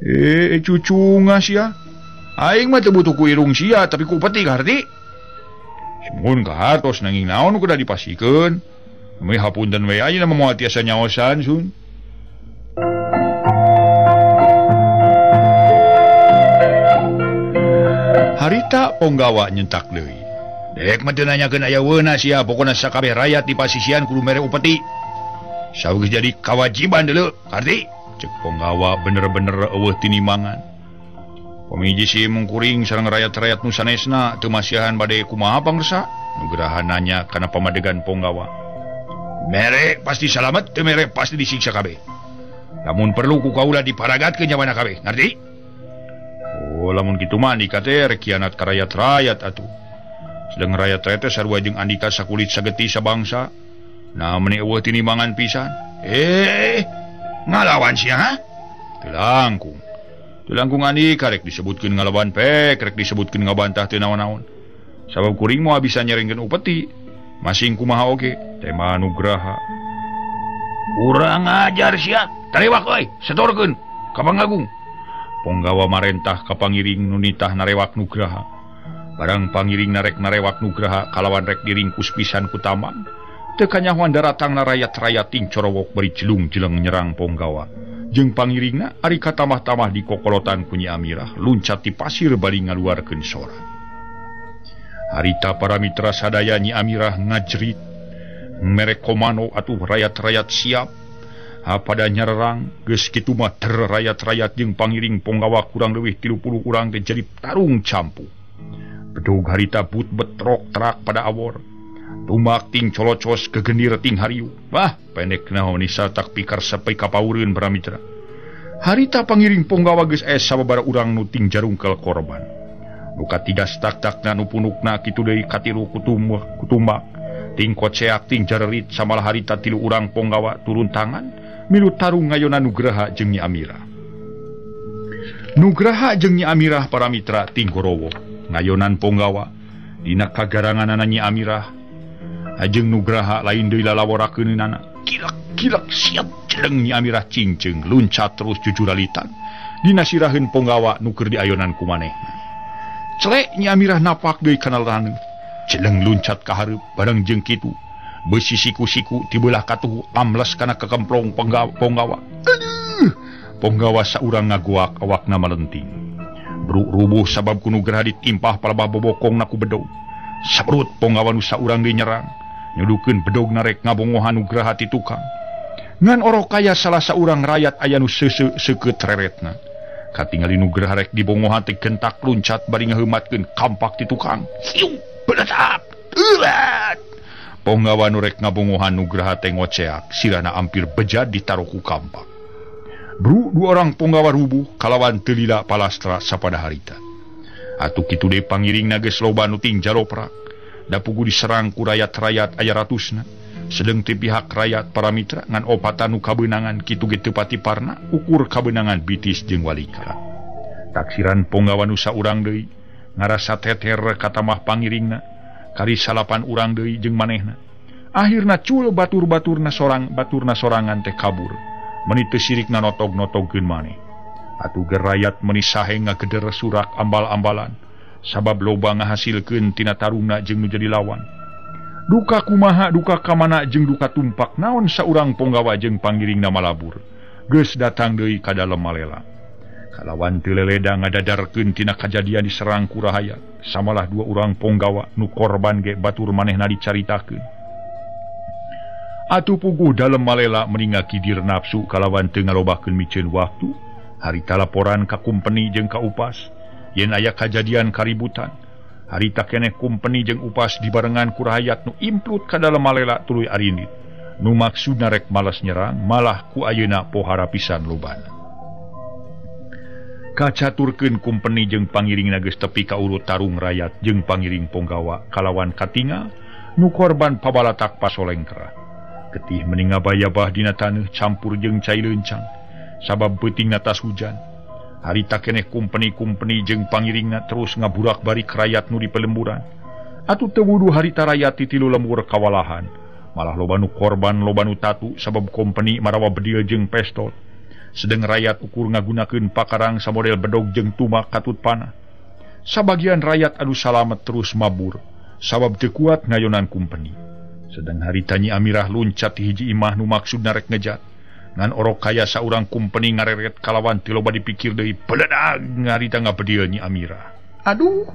Speaker 1: Eh, cucunga sia. Aing mah teu butuh ku irung sia tapi ku upeti kaharti. Mun kahartos nanging naon nu kedah dipasikeun. Meuh hapunten we ayeuna mah moal tiasa nyaosan sun. Harita ponggawa nyentak deui. Dek mah teu nanyakeun aya weuna sia, pokona sakabeh rayat di pasisian kudu mere upeti. Sageus jadi kawajiban deuleu, karti. Ceuk ponggawa bener-bener eueuh tinimangan. Pamiji si mungkuring sareng rayat-rayat nu sanesna teu masihan bade kumaha pangersa? Nugraha nanya kana pamadegan ponggawa. Mere pasti salamet, teu mere pasti disiksa kabeh. Lamun perlu ku kaula diparagatkeun nyawana kabeh, ngarti? Oh, lamun kitu mah Andika teh rek kianat ka rayat-rayat atuh. Sedang rayat-rayat teh sarua jeung Andika sakulit sageti sabangsa. Nah, meni eueuh tinimangan pisan. Eh, ngalawan sia ha? Teu langkung. Teu langkung Andika rek disebutkeun ngalawan pek, rek disebutkeun ngabantah teu naon-naon. Sabab kuring moal bisa nyerengkeun upeti. Masing kumaha oge, tema Nugraha. Urang ajar sia, tarewak euy, setorkeun ka Pangagung. Ponggawa marentah ka pangiring nu nitah narewak Nugraha. Barang pangiring narek narewak Nugraha kalawan rek diringkus pisan ku tamang. Teu kanyahoan daratangna rayat-rayat ting corowok bari jelung-jeleng nyerang ponggawa. Jeung pangiringna ari katamah-tamah dikokolotan ku Nyi Amirah luncat ti pasir bari ngaluarkeun sora. Harita para mitra sadaya Nyi Amirah ngajrit mere komando atuh rayat-rayat siap. Pada nyerang geus kitu mah ter rayat-rayat jeung pangiring ponggawa kurang leuwih 30 urang teh jadi tarung campuh. Bedug harita but betrok terak pada awor. Tumak ting colocos kegendir ting hariu. Wah, pendek naon tak pikar sampai kapaureun para mitra. Harita pangiring ponggawa geus aya sababaraha urang nu ting jarungkel korban. Nu katiga tak-takna nu punukna kitu deui katilu kutumbak. Ting koceak ting jarerit samalah harita tilu urang ponggawa turun tangan. Milu tarung ngayonan Nugraha jeung Nyi Amirah. Nugraha jeung Nyi Amirah para mitra tinggorowo ngayonan ponggawa dina kagaranganana Nyi Amirah jeung Nugraha lain deui lalaworakeunana. Kilak-kilak siap jeleng Nyi Amirah cingceung luncat terus jujuralitan dina siraheun ponggawa nu keur diayonan ku manehna. Celek Nyi Amirah napak deui kana raneuh. Jeleng luncat ka hareup bareng jeung kitu beusi siku-siku tibelah katuhu amles kana kekemplong ponggawa. Aduh, ponggawa saurang ngagoak awakna malenting. Bruk rubuh sabab ku Nugraha ditimpah palebah bobokongna ku bedog. Sabrut ponggawa nu saurang deui nyerang, nyudukeun bedog narek ngabongohan Nugraha ti tukang. Ngan orok kaya salah saurang rayat aya nu seuseuh seukeut reretna. Katingali Nugraha rek dibongohan teh gentak luncat bari ngaheumatkeun kampak ti tukang. Siung, beledak. Ulat. Ponggawa nu rek ngabongohan Nugraha teh ngoceak, sirahna ampir bejad ditaruh ku kampak. Bru dua orang ponggawa rubuh kalawan teu lila palastra sapada harita. Atuh kitu deui pangiringna geus loba nu tingjaloprak. Da pugu diserang ku rayat-rayat aya ratusna. Sedeng ti pihak rayat para mitra ngan opatan nu kabeunangan kitu ge teu pati parna ukur kabeunangan bitis jeung walika. Taksiran ponggawa nu saurang deui ngarasa teter katamah pangiringna. Kari salapan urang deui jeung manehna. Akhirna cul batur-baturna sorang baturna sorangan teh kabur. Meni teu sirikna notog-notogkeun maneh. Atuh gerayat meni sahe ngageder surak ambal-ambalan sabab loba ngahasilkeun tina tarungna jeung nu jadi lawan. Duka kumaha duka kamana jeung duka tumpak naon saurang ponggawa jeung pangiringna malabur. Geus datang deui ka dalem malela. Kalawan teu leleda ngadadarkeun tina kajadian diserang ku rahayat. Samalah dua urang ponggawa nu korban ge batur manehna dicaritakeun. Atuh puguh dalem malela meni ngakidir nafsu kalawan teu ngalobakeun miceun waktu. Harita laporan ka kumpeni jeung ka upas yen aya kajadian kaributan. Harita keneh kumpeni jeung upas dibarengan ku rahayat nu implut ka dalem malela tuluy arindit. Nu maksudna rek malas nyerang malah ku ayeuna pohara pisan lobana. Kacaturkeun kumpeni jeung pangiringna geus tepi ka urut tarung rayat jeung pangiring ponggawa kalawan katingal nu korban pabalatak pasolengkra. Getih meni ngabayabah dina taneuh campur jeung cai leuncang sabab peutingna tas hujan. Harita keneh kumpeni-kumpeni jeung pangiringna terus ngaburak-bari rayat nu di pelemburan. Atuh teu wuduh harita rayat ti tilu lembur kawalahan. Malah loba nu korban loba nu tatu sabab kumpeni marawa bedil jeung pestot. Sedeng rayat ukur ngagunakeun pakarang samodel bedog jeung tumak katut panah. Sabagian rayat anu salamet terus mabur sabab teu kuat ngayonan kumpeni. Sedeng harita Nyi Amirah luncat ti hiji imah nu maksudna rek ngejat. Ngan orok kaya saurang kumpeni ngareret kalawan teu loba dipikir deui beledag ngarita ngabedil Nyi Amirah. Aduh.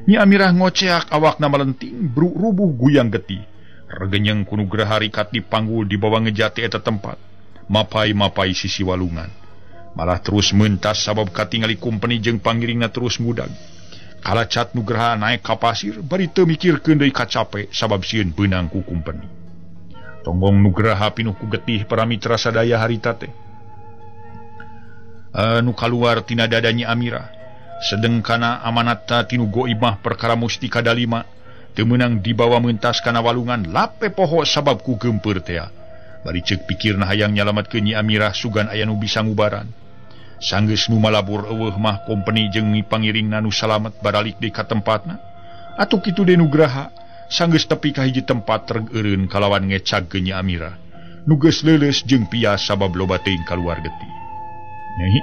Speaker 1: Nyi Amirah ngoceak awakna melenting bruk rubuh guyang getih. Regenyeng ku Nugraha rikat dipanggul dibawa ngejati eta tempat. Mapai-mapai sisi walungan. Malah terus mentas sabab katingali kumpeni jeung pangiringna terus ngudag. Kalacat Nugraha naik ka pasir bari teu mikirkeun deui kacape sabab sieun beunang ku kumpeni. Tonggong Nugraha pinuh ku getih para mitra sadaya harita teh. Nu kaluar tina dada Nyi Amirah. Sedeng kana amanatna tinu goibah perkara mustika dalima teu meunang dibawa mentas kana walungan lape poho sabab ku geumpeur tea. Bari ceuk pikirna hayang nyalametkeun Nyi Amirah sugan aya nu bisa ngubaran. Sanggeus nu malabur eueuh mah kompeni jeung pangiringna nu salamet baralik deui ka tempatna. Atuh kitu deui Nugraha sanggeus tepi ka hiji tempat reg eureun kalawan ngecagkeun Nyi Amirah. Nu geus leuleus jeung pias sabab loba teuing kaluar getih. Nyai,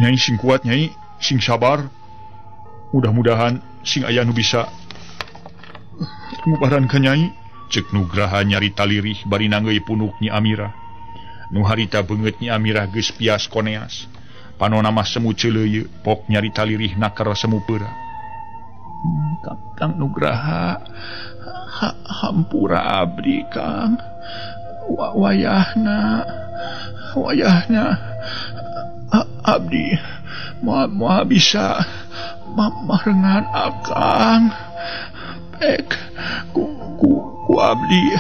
Speaker 1: Nyai sing kuat Nyai, sing sabar. Mudah-mudahan sing aya nu bisa ngubaran ka Nyai. Cek Nugraha nyarita lirih bari nanggeuy punuk Nyi Amirah. Nu harita beungeut Nyi Amirah geus pias koneas. Panona mah semu ceuleuyeut, pok nyarita lirih naker semu peura. Kang Nugraha, hampura abdi Kang. Wayahna, wayahna abdi moal bisa marengan akang. Pek ku abdi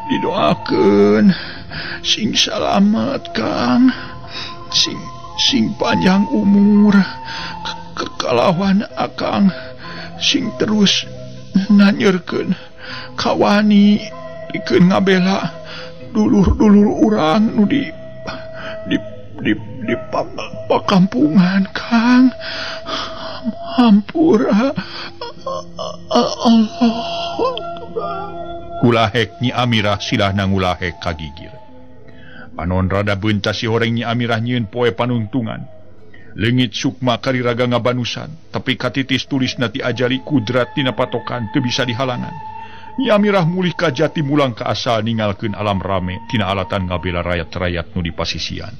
Speaker 1: didoakeun sing salamet Kang, sing panjang umur, kekalawan akang sing terus nanyeurkeun kawani pikeun ngabela Dulur-dulur urang nu di pakampungan Kang. Hampura Allah. Kulahek Nyi Amirah silahna ngulahek kagigir. Panon rada beuntas si horeng Nyi Amirah nyieun poe panuntungan. Leungit sukma kariraga ngabanusan, tapi katitis tulisna ti ajali kudrat tina patokan teu bisa dihalangan. Nyi Amirah mulih ka jati mulang ka asal ningalkeun alam rame tina alatan ngabela rayat-rayat nu di pasisian.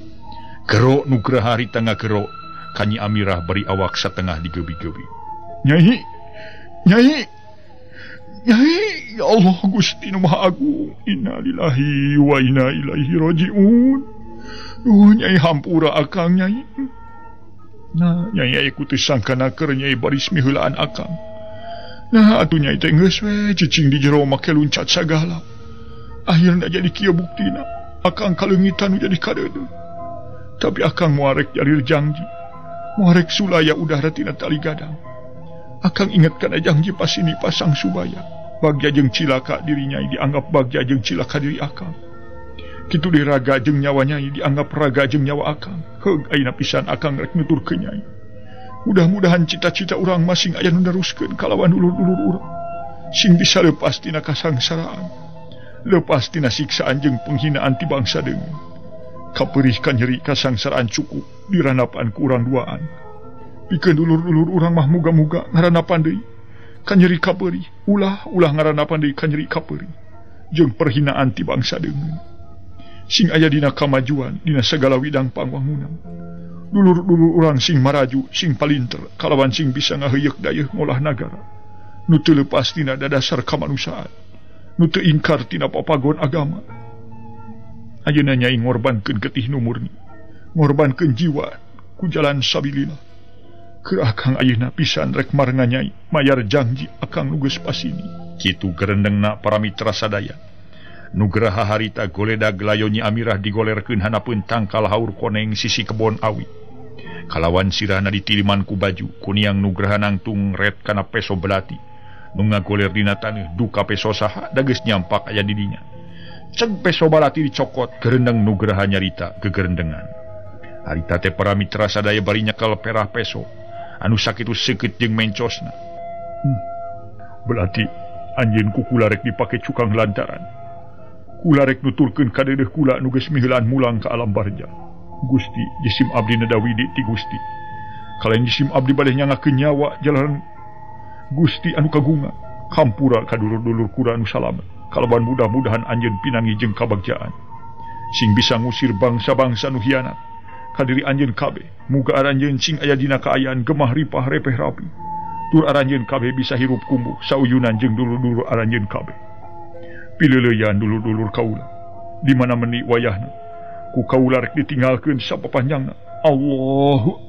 Speaker 1: Gero Nugraha harita ngagero ka Nyi Amirah bari awak satengah digebi-gebi. Nyai, Nyai, Nyai, ya Allah Gusti nu Maha Agung, innalillahi wa inna ilaihi rajiun. Duh, Nyai hampura akang Nyai. Nah, Nyai aku teu sangkana keur Nyai baris miheulaan akang. Nah, atuh Nyai teh geus we cicing di jero make luncat sagala. Akhirna jadi kieu buktina, akang kaleungitan nu jadi kadeudeuh. Tapi akang moarek jalir janji. Moarek sulaya udara tina tali gadang. Akang inget kana janji pasini pasang subaya. Bagja jeung cilaka diri Nyai dianggap bagja jeung cilaka diri akang. Kitu deui raga jeung nyawa Nyai dianggap raga jeung nyawa akang. Heug ayeuna pisan akang rek nuturkeun Nyai. Mudah-mudahan cita-cita urang masing aya nu neruskeun kalawan dulur-dulur urang. Sing bisa lepas tina kasangsaraan. Lepas tina siksaan jeung penghinaan ti bangsa deungeun. Kaperih kanyeri kasangsaraan cukup diranapan ku urang duaan. Pikeun dulur-dulur urang mah muga-muga ngaranapan deui kanyeri kaperih, ulah-ulah ngaranapan deui kanyeri kaperih jeung perhinaan ti bangsa deungeun. Sing aya dina kamajuan dina sagala widang pangwangunan. Dulur-dulur urang sing maraju, sing palinter, kalawan sing bisa ngaheuyeuk dayeuh ngolah nagara. Nu teu leupas tina dadasar kamanusiaan, nu teu ingkar tina papagon agama. Ayeuna Nyai ngorbankeun getih nu murni, ngorbankeun jiwa ku jalan sabilillah. Keur akang ayeuna pisan rek marengan Nyai mayar janji akang nu geus pasini. Kitu gerendengna para mitra sadaya. Nugraha harita goledag layo Nyi Amirah digolerkeun hanapeun tangkal haur koneng sisi kebon awi. Kalawan sirahna ditiliman ku baju, kuniang Nugraha nangtung ret kana peso belati. Nu ngagoler dina taneuh duka peso saha da geus nyampak aya di dinya. Ceg peso balati dicokot, gerendeng Nugraha nyarita gegerendengan. Harita teh para mitra sadaya bari nyekel perah peso anu sakitu seukeut jeung mencosna. Belati anjeun ku kula rek dipake cukang lantaran. Kula rek nuturkeun ka deudeuh kula nu geus miheulaan mulang ka alam barja. Gusti jisim abdi nadawidi ti Gusti. Kalayan jisim abdi bade nyangakeun nyawa jalaran Gusti anu kagungan. Hampura ka dulur-dulur kula anu salamet. Kalaban mudah-mudahan anjeun pinangi jeung kabagjaan. Sing bisa ngusir bangsa-bangsa nu hianat. Kadiri anjeun kabeh, muga aranjeun sing aya dina kaayaan gemah ripah repeh rapi. Tur aranjeun kabeh bisa hirup kumbuh sauyunan jeung dulur-dulur aranjeun kabeh. Pileuleyan dulur-dulur kaula. Di mana meni wayahna? Ku kaula rek ditinggalkeun sapapanjangna. Allahu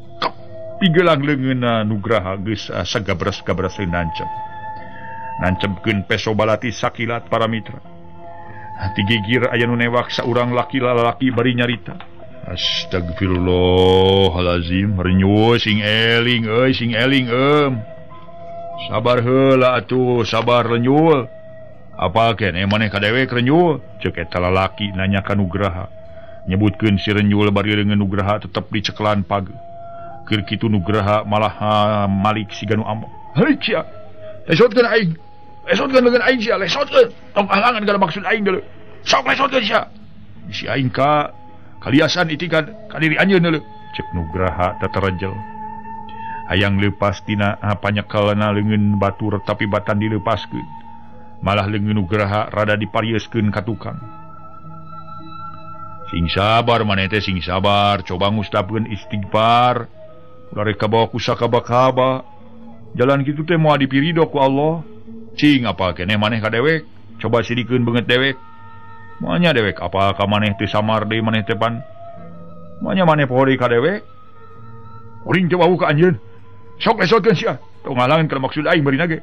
Speaker 1: pigelang leungeunna Nugraha geus sagabras-gabras nancep. Nancebkeun peso balati sakilat para mitra. Hati gigir aya nu newak saurang laki lalaki bari nyarita. Astagfirullahalazim, renyuh sing eling euy, sing eling eum. Sabar heula atuh, sabar renyuh. Apa keneh maneh ka dewek renyuh? Ceuk eta lalaki nanya ka Nugraha. Nyebutkeun si renyul bari leungeun Nugraha tetep dicekelan page. Keur kitu Nugraha malah malik siga nu amok. Heuy sia. Lesotkeun aing. Lesotkeun leungeun aing sia, lesotkeun. Tong halangan gara maksud aing deuleu. Sok lesotkeun sia. Si aing ka kaliasan itikan ka diri anjeun deuleu. Ceuk Nugraha tatarejel. Hayang leupas tina panyekelna leungeun batur tapi batan dileupaskeun. Malah leungeun Nugraha rada diparieuskeun ka tukang. Sing sabar maneh teh sing sabar, coba ngustapkeun istighfar. Ulah rek kabawa ku sakaba-kaba. Jalan kitu teh moal dipirido ku Allah. Cing apa keneh maneh ka dewek? Coba sidikeun beungeut dewek. Moalnya dewek apa ka maneh teh samar deui maneh teh pan. Moalnya maneh poho deui ka dewek. Kuring teh wawuh ka anjeun. Sok lesotkeun sia. Tong ngalangan kana maksud aing bari nage.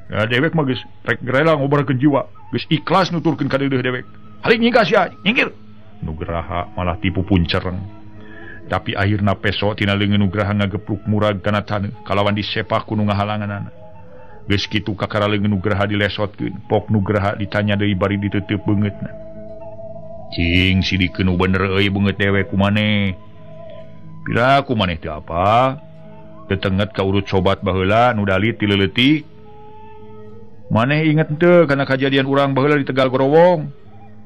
Speaker 1: Ya dewek mah geus rek rela ngobarkeun jiwa, geus ikhlas nuturkeun ka deudeuh dewek. Halik nyingkah sia, nyingkir. Nugraha malah tipu puncereng. Tapi akhirna peso tina leungeun Nugraha ngagepluk murag kana taneuh kalawan disepak ku nu ngahalanganana. Geus kitu kakara leungeun Nugraha dilesotkeun, pok Nugraha ditanya deui bari diteuteub beungeutna. Cing sidikeun nu bener euy beungeut dewek ku maneh. Pira ku maneh teu apa? Tetenget ka urut sobat baheula nu dalit ti leuletik. Maneh inget teu kana kajadian urang baheula di Tegal Gorowong?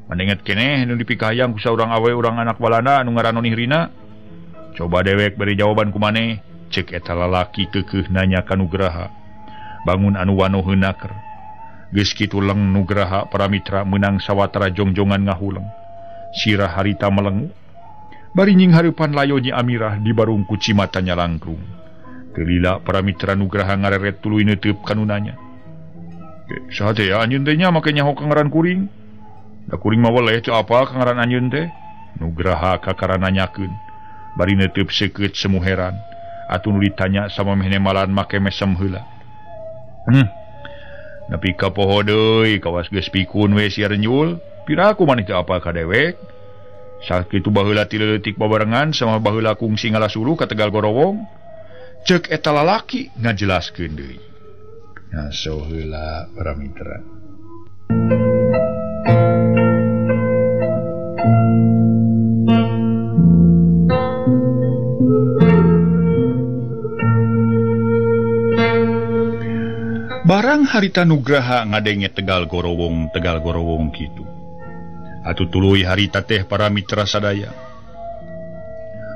Speaker 1: Maneh inget keneh nu dipikahayang ku saurang awe urang anak Walanda nu ngaran Noni Rina? Coba dewek beri jawaban ku maneh. Cek eta lalaki keukeuh nanya ka Nugraha. Bangun anu wano heunaker. Geus kitu leng Nugraha para mitra meunang sawatara jongjongan ngahuleng. Sirah harita melengu. Bari nying hareupan layo Nyi Amirah di barung ku cimatanya langkrung. Teu lila para mitra Nugraha ngareret tuluy neuteub ka nu nanya. Saha teh ya anjeun teh nya make nyaho ka ngaran kuring? Da kuring mah weleh teu apal ka ngaran anjeun teh. Nugraha kakara nanyakeun. Bari neuteub seukeut semu heran. Atuh nu ditanya sama mehne malan make mesem heula. Nepi ka poho deui kawas geus pikun we sia renyul. Piraku maneh teu apal ka dewek? Sakitu baheula ti leutik babarengan sama baheula kungsi ngalasuluh ka Tegal Gorowong. Ceuk eta lalaki ngajelaskeun deui. Ngaso heula para mitra. Barang harita Nugraha ngadenge Tegal Gorowong kitu. Atuh tuluy harita teh para mitra sadaya.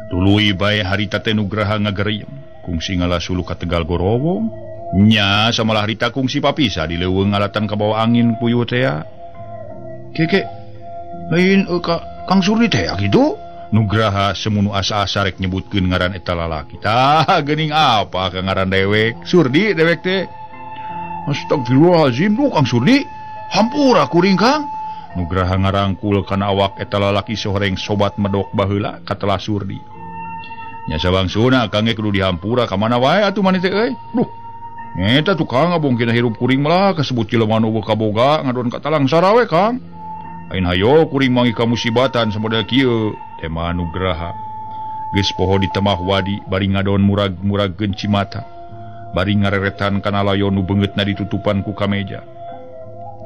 Speaker 1: Tuluy bae harita teh Nugraha ngageriem. Kungsi ngalasuluh ka Tegal Gorowong. Nya samalah harita kungsi papisa di leuweung ngalatan ka bawa angin puyuh teh. Keke lain ka Kang Surdi teh kitu. Nugraha semunu asa-asa rek nyebutkeun ngaran eta lalaki. Tah geuning apa ka ngaran dewek? Surdi dewek teh. Astagfirullahalazim, duh Kang Surdi. Hampura kuring Kang. Nugraha ngarangkul kana awak eta lalaki sohoreng sobat medok baheula katelah Surdi. Nya sabangsuna Kang ge kudu dihampura ka mana wae atuh maneh teh euy. Duh. Eta tukang ngabongkina hirup kuring malah kasebut jelema nu kaboga ngadon ka talang sarawe Kang. Ain hayo kuring mangi ka musibatan samodel kieu tema Nugraha. Geus poho di temah wadi bari ngadon murag-muragkeun cimata. Bari ngareretan kana layon nu beungeutna ditutupan ku kameja.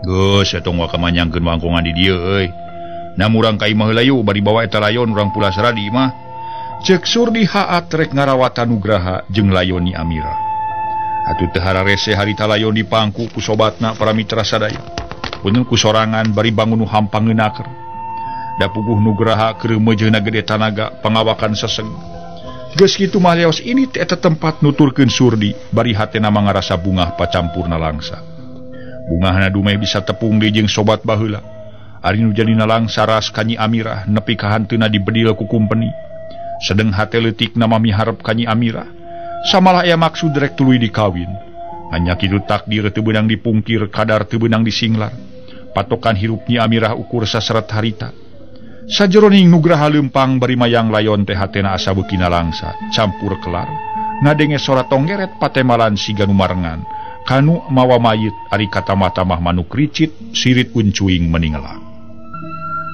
Speaker 1: Geus eta tong waka manyangkeun wangkongan di dieu euy. Na murang ka imah heula yuk bari bawa eta layon urang pulasara di imah. Ceuk Surdi haat rek ngarawatan Nugraha jeung layon Nyi Amirah. Atuh teu hararese harita layon dipangku ku sobatna para mitra sadaya. Punten ku sorangan bari bangun nu hampang ngeunaker. Da puguh Nugraha keur meujeuna gede tanaga pangawakan seseg. Geus kitu mah leos ini teh eta tempat nuturkeun Surdi bari hatena mah ngarasa bungah pacampurna langsa. Bungahna dumeh bisa tepung deui jeung sobat baheula. Ari nu jadina langsa ras ka Nyi Amirah nepi ka hanteuna dibedil ku kumpeni. Sedeng hate leutikna mah miharep ka Nyi Amirah. Samalah aya maksud rek tuluy dikawin. Hanya kitu takdir teu beunang dipungkir, kadar teu beunang disinglar. Patokan hirup Nyi Amirah ukur saseret harita. Sajeroning Nugraha leumpang bari mayang layon teh hatena asa beukina langsa, campur kelar. Ngadenge sora tonggeret patemalan siga nu marengan. Kanu mawa mayit ari katamah-tamah manuk ricit sirit uncuing meningelang.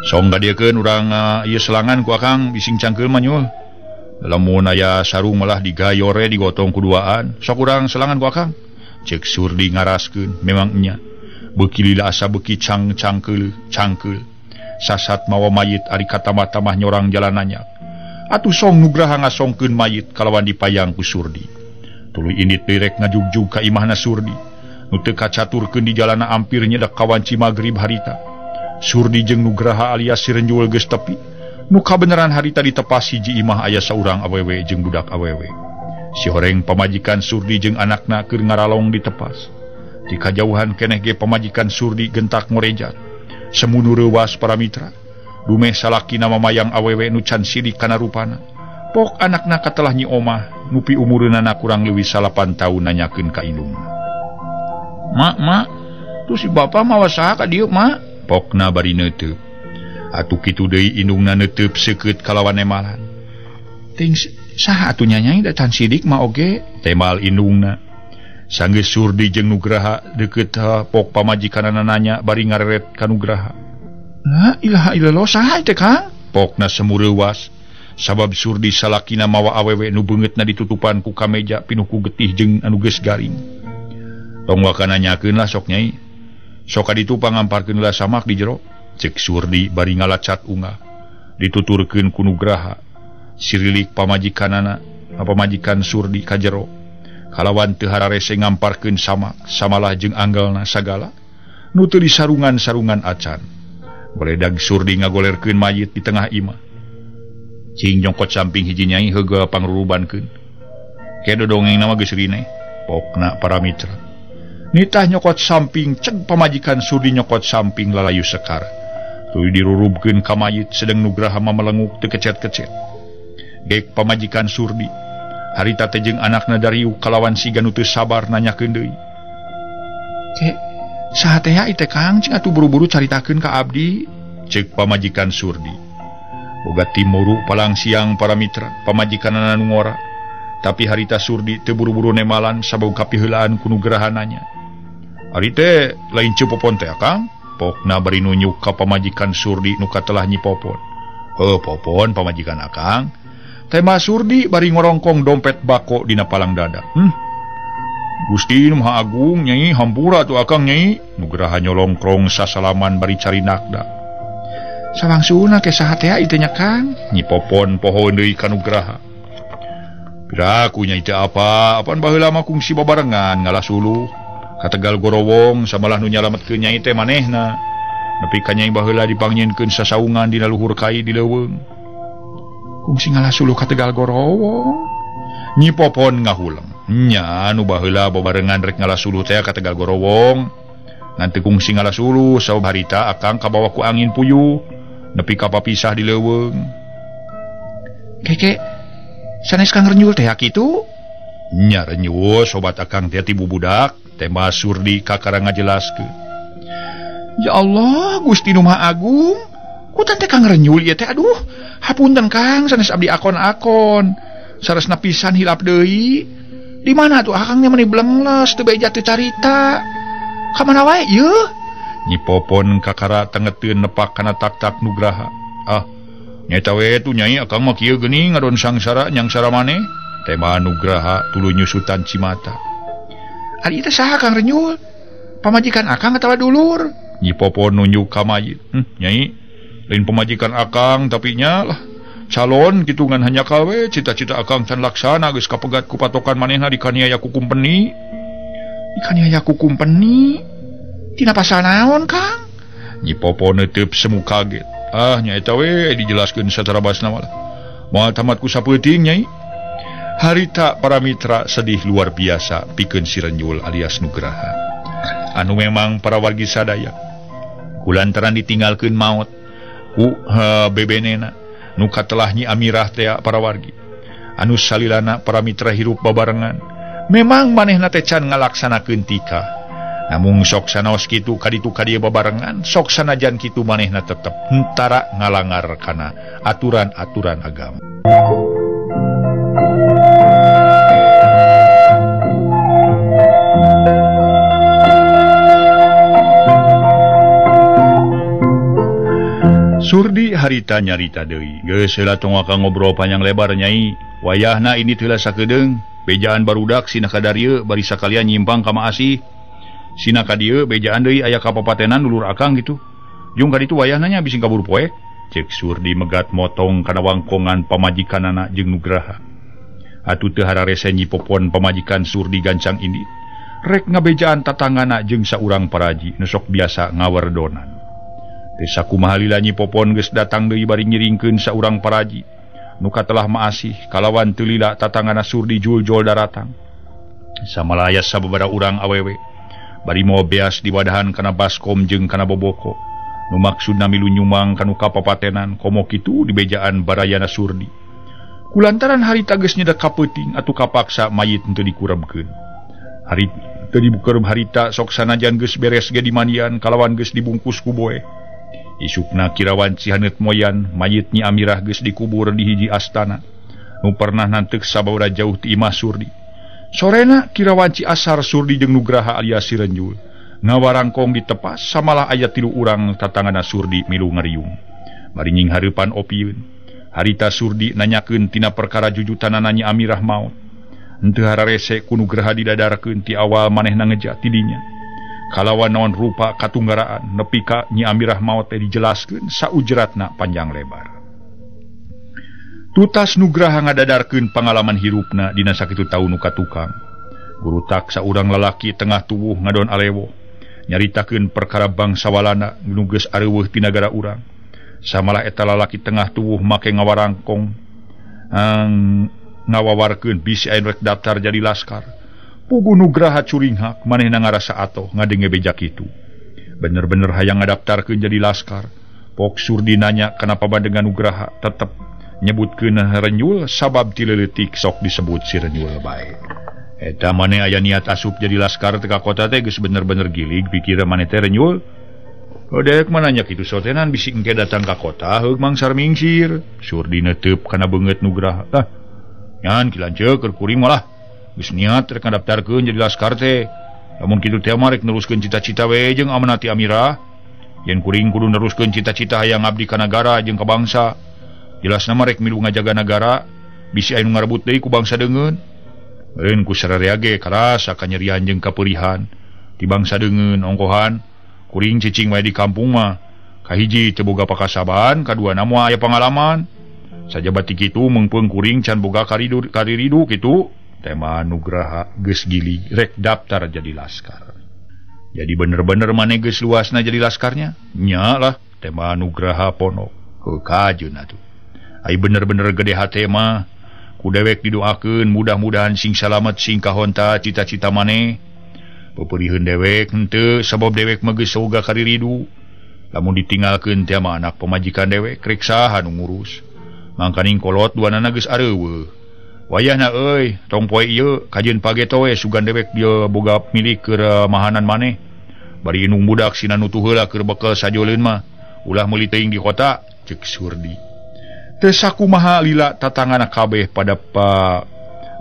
Speaker 1: Song gadiekeun urang ieu selangan ku Akang bising cangkeul mah nyul. Lamun aya sarung malah digayore digotong ku duaan. Sok urang selangan ku Akang. Ceuk Surdi ngaraskeun memang nya. Beuki lila asa beuki cangkeul cangkeul. Sasat mawa mayit ari katamah-tamah nyorang jalanannya. Atuh song Nugraha ngasongkeun mayit kalawan dipayang ku Surdi. Tuluy indit deui rek ngajugjug ka imahna Surdi. Nu teu kacaturkeun di jalana ampir nyedak kawanci magrib harita. Surdi jeung Nugraha alias si Renjul geus tepi. Nu kabeneran harita ditepas hiji imah aya saurang awewe jeung budak awewe. Si horeng pamajikan Surdi jeung anakna keur ngaralong ditepas. Di kajauhan keneh ge pamajikan Surdi gentak ngorejat. Semunu reuwas para mitra. Dumeh salakina mamayang awewe nu can sidik kana rupana. Pok anakna katelah Nyi Omah nupi umureunana kurang leuwih 8 taun nanyakeun ka indungna. Mak, mak, tuh si bapa mawa saha ka dieu, mak? Pokna bari neuteup. Atuh kitu deui indungna neuteup seukeut kalawan emalan. Ting saha atuh nyanyai da can sidik mah oge? Temal indungna. Sanggeus Surdi jeung Nugraha deukeut pok pamajikanana nanya bari ngareret ka Nugraha. La ilaha illallah saha teh Kang? Pokna semu reuwas. Sabab Surdi salakina mawa awewe nu beungeutna ditutupan ku kameja pinuh ku getih jeung anu geus garing. Tong waka nanyakeun lah sok nyai. Sok ka ditu pangamparkeun heula samak di jero. Cek Surdi bari ngalacat unggah dituturkeun ku Nugraha. Sirilik pamajikanana pamajikan Surdi ka jero. Kalawan teu hararese ngamparkeun sama samalah jeung anggelna sagala nu teu disarungan-sarungan acan. Goledag Surdi ngagolerkeun mayit di tengah imah. Cing nyongkot samping hiji nyai heugeuh pangrurubankeun. Ke dodongeng nama geus rine, pokna para mitra. Nitah nyokot samping ceg pamajikan Surdi nyokot samping lalayu sekar. Tuluy dirurubkeun ka mayit sedeng Nugraha mamelenguk teu kecet-kecet. Gek pamajikan Surdi harita teh jeung anakna dariuk kalawan siga nu teu sabar nanyakeun deui. Cek, saha teh ieu teh Kang cing atuh buru-buru caritakeun ka abdi? Cek pamajikan Surdi. Boga timuru palang siang para mitra, pamajikanana nu ngora. Tapi harita Surdi teu buru-buru nemalan sabab kapiheulaan ku Nugraha nanya. Ari teh lain Ceu Popon teh Kang? Pokna bari nunjuk ka pamajikan Surdi nu katelah Nyi Popon. Heuh Popon pamajikan Akang. Tema Surdi bari ngorongkong dompet bako dina palang dada. Gusti nu Maha Agung nyai hampura atuh Akang nyai. Nugraha nyolongkrong sasalaman bari cari nakda. Sawangsuna ke saha teh ieu nya Kang? Nyi Popon poho deui ka Nugraha. Piraku nyai teh apa? Apan baheula mah kungsi babarengan ngalah suluh. Ka Tegal Gorowong samalah nu nyalametkeun nyai teh manehna. Nepi ka nyai baheula dipangnyeunkeun sasaungan dina luhur kai di leuweung. Kungsi ngalah suluh ka Tegal Gorowong. Nyi Popon ngahuleng. Nya nu baheula babarengan rek ngalah suluh teh ka Tegal Gorowong. Ngan teu kungsi ngalah suluh sabab harita Akang kabawa ku angin puyuh. Nepi ka papisah di leuweung. Keke sanes Kang Renyul teh kitu? Nya renyul sobat Akang teh ti bubudak. Tema Surdi kakara ngajelaskeun. Ya Allah, Gusti nu Maha Agung. Ku teh Kang Renyul ieu teh aduh. Hapunten Kang, sanes abdi akon-akon. Saresna pisan hilap deui. Di mana tuh Akang nya meuni blengles teu beja teu carita. Ka mana wae ieu? Nyi Popon kakara tengeteun nepak kana tak-tak Nugraha. Ah, nyaeta we tuh nyai Akang mah kieu geuning ngadon sangsara nyangsara maneh. Tema Nugraha tuluy nyusutan cimata. Ari teh saha Kang Renyul? Pamajikan Akang atawa dulur? Nyi Popon nunjuk ka mayit. Nyai, lain pamajikan Akang tapi nya lah calon kitu ngan hanya kawe cita-cita Akang can laksana geus kapegat ku patokan manehna dikaniaya ku kumpeni. Dikaniaya ku kumpeni? Tina pasal naon Kang? Nyi Popon neuteub semu kaget. Ah nya eta we dijelaskeun sacara basna mah. Moal tamat ku sapeuting nyai. Harita para mitra sedih luar biasa pikeun si Renyul alias Nugraha. Anu memang para wargi sadaya kulantaran ditinggalkeun maot ku bebenena nu katelah Nyi Amirah teh para wargi. Anu salilana para mitra hirup babarengan. Memang manehna teh can ngalaksanakeun tikah. Namun sok sanaos kitu kaditu kadieu babarengan, sok sanajan kitu manehna tetep hentara ngalangar kana aturan-aturan agama. Surdi harita nyarita deui. Geus heula tong akang ngobrol panjang lebar nyai. Wayahna ini teu sakedeung, bejaan barudak sina kadarieu bari sakalian nyimpang ka Maasih. Sina ka dieu bejaan deui aya kapapatenan dulur akang gitu. Jung ka ditu wayahna nya bisi kaburu poek. Cek Surdi megat motong kana wangkongan pamajikanana jeung Nugraha. Atuh teu hararese Nyi Popon pamajikan Surdi gancang ini. Rek ngabejaan tatangana jeung saurang paraji nu sok biasa ngawerdonan. Teu sakumaha lila Nyi Popon geus datang deui bari ngiringkeun saurang paraji nu katelah maasih kalawan teu lila tatangana Surdi juljol daratang. Samalaya sababaraha urang awewe bari moal beas diwadahan kana baskom jeung kana boboko nu maksudna milu nyumang kanu kapapatenan komo kitu dibejaan barayana Surdi. Kulantaran harita geus nyedek kapeuting atuh kapaksa mayit henteu dikurebkeun. Harita teu dibukeureup harita sok sanajan geus beres ge dimandian kalawan geus dibungkus ku boe. Isukna kirawan cihaneut moyan mayit Nyi Amirah geus dikubur di hiji astana nu pernah nanteuk sababaraha jauh ti imah Surdi. Sorena kirawan Ciasar Surdi jeung Nugraha alias si Renyul ngawarangkong ditepas samalah aya tilu urang tatangana Surdi milu ngariung. Bari nying hareupan opieun. Harita Surdi nanyakeun tina perkara jujutanana Nyi Amirah maot. Henteu hararese ku Nugraha didadarkeun ti awal manehna ngeja ti dinya. Kalawan naon rupa katunggaraan nepi ka Nyi Amirah maot teh dijelaskeun saujratna panjang lebar. Tutas Nugraha ngadadarkeun pangalaman hirupna dina sakitu taun nu katukang. Guru tak saurang lalaki tengah tubuh ngadon alewo nyaritakeun perkara bangsa Walanda nu geus areuweuh ti nagara urang. Samalah eta lalaki tengah tubuh make ngawarangkong ngawawarkeun bisi aya rek daftar jadi laskar. Puguh Nugraha curinghak manehna ngarasa atoh ngadenge beja kitu. Bener-bener hayang ngadaftarkeun jadi laskar. Pok Surdi nanya kenapa dengan Nugraha tetep nyebutkeun Renyul sabab ti leutik sok disebut si Renyul bae. Eta maneh aya niat asup jadi laskar teh ka kota teh geus bener-bener gilig pikir maneh teh Renyul. Oh dewek mah nanya kitu sotenan bisi engke datang ka kota heug mangsar mingsir. Surdi neteup kana beungeut Nugraha. Tah nyan ki lanceuk keur kuring malah geus niat rek ngadaftarkeun jadi laskar teh. Lamun kitu teh mah rek neruskeun cita-cita we jeung amanat ti Amirah. Yen kuring kudu neruskeun cita-cita hayang ngabdi ka nagara jeung ka bangsa. Jelasna mah rek milu ngajaga nagara, bisi aya nu ngarebut deui ku bangsa deungeun. Eureun ku sararea ge karasa kanyerian jeung kapeurihan ti bangsa deungeun ongkohan. Kuring cicing wae di kampung mah. Kahiji teu boga pakasaban, kaduana moal aya pangalaman. Sajaba ti kitu meungpeung kuring can boga kariridu kitu. Tema Nugraha geus gili rek daftar jadi laskar. Jadi bener-bener maneh geus luasna jadi laskarnya? Nya lah, tema Nugraha ponok. Heuh kajeun atuh. Ai bener-bener gede hate mah ku dewek didoakeun mudah-mudahan sing salamet sing kahonta cita-cita maneh. Peperiheun dewek henteu sabab dewek mah geus soga kariridu. Lamun ditinggalkeun teh mah anak pamajikan dewek rek saha nu ngurus. Mangkaning kolot duanana geus areuweuh. Wayahna euy, tong poe ieu kajeun pageto we sugan dewek dia boga milik keur mahanan maneh. Bari indung budak sina nutuh heula keur bekel sajoleun mah. Ulah meuli teuing di kota, ceuk Surdi. Teu sakumaha lila tatangana kabeh pada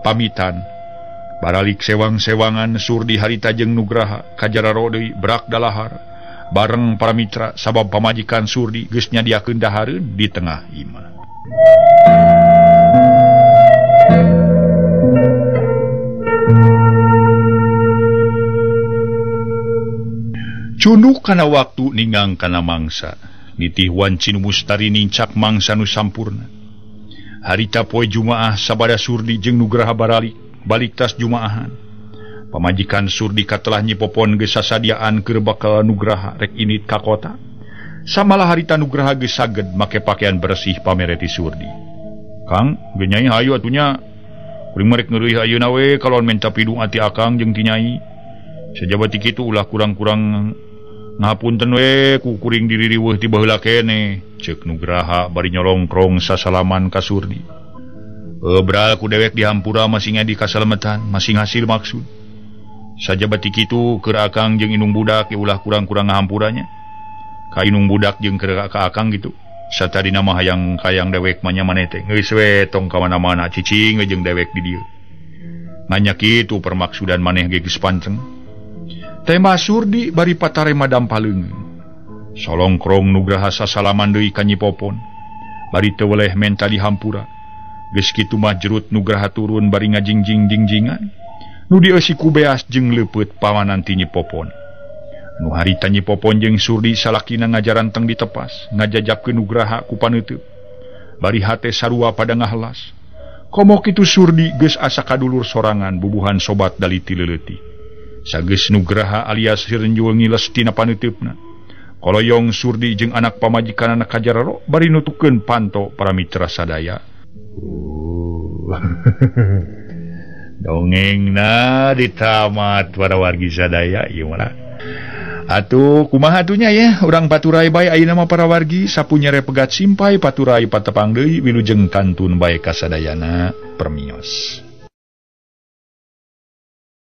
Speaker 1: pamitan. Baralik sewang-sewangan Surdi harita jeung Nugraha kajararo deui brak dalahar. Bareng para mitra sabab pamajikan Surdi geus nyadiakeun dahareun di tengah imah. Cunduk kana waktu ninggang kana mangsa. Nitih wanci nu mustari nincak mangsa nu sampurna. Harita poe Jumaah sabada Surdi jeung Nugraha baralik balik tas Jumaahan. Pamajikan Surdi katelah Nyi Popon geus sasadiaan keur bakal Nugraha rek init ka kota. Samalah harita Nugraha geus saged make pakaian bersih pamereti Surdi. Kang, ge nyai hayu atuh nya. Kuring mah rek ngeureuyh ayeuna we kalon menta pidung ati akang jeung ti nyai. Sajaba ti kitu ulah kurang-kurang ngapunten we ku kuring diri riweuh ti baheula keneh. Ceuk Nugraha bari nyolongkrong sasalaman ka Surdi. Ebral ku dewek dihampura masing di kasalametan, masing hasil maksud. Sajaba ti kitu keur akang jeung indung budak ge ulah kurang-kurang ngahampuranya. Ka indung budak jeung keur ka akang gitu. Satadina mah hayang kayang dewek mah nya maneh teh. Geus we tong ka mana-mana cicing we jeung dewek di dieu. Nanya kitu permaksudan maneh ge geus panceng. Tema Surdi bari patarema dampaleungeun. Solongkrong Nugraha sasalaman deui ka Nyi Popon. Bari teu weleh menta dihampura. Geus kitu mah jerut Nugraha turun bari ngajingjing jingjingan. Nu dieusi ku beas jeung leupeut pamanan ti Nyi Popon. Nu harita Nyi Popon jeung Surdi salakina ngajaranteng ditepas, ngajajabkeun Nugraha ku paneuteub. Bari hate sarua pada ngahelas. Komo kitu Surdi geus asa kadulur sorangan bubuhan sobat daliti leutik. Sageus Nugraha alias Hirenjul ngiles tina panuteupna. Koloyong Surdi jeung anak pamajikanana kajararo bari nutukeun panto para mitra sadaya. Dongengna ditamat para wargi sadaya ieu mah. Atuh kumaha atuh nya ya urang paturai bae ayeuna mah para wargi sapunyere pegat simpai paturai patepang deui wilujeng kantun bae kasadayana permios.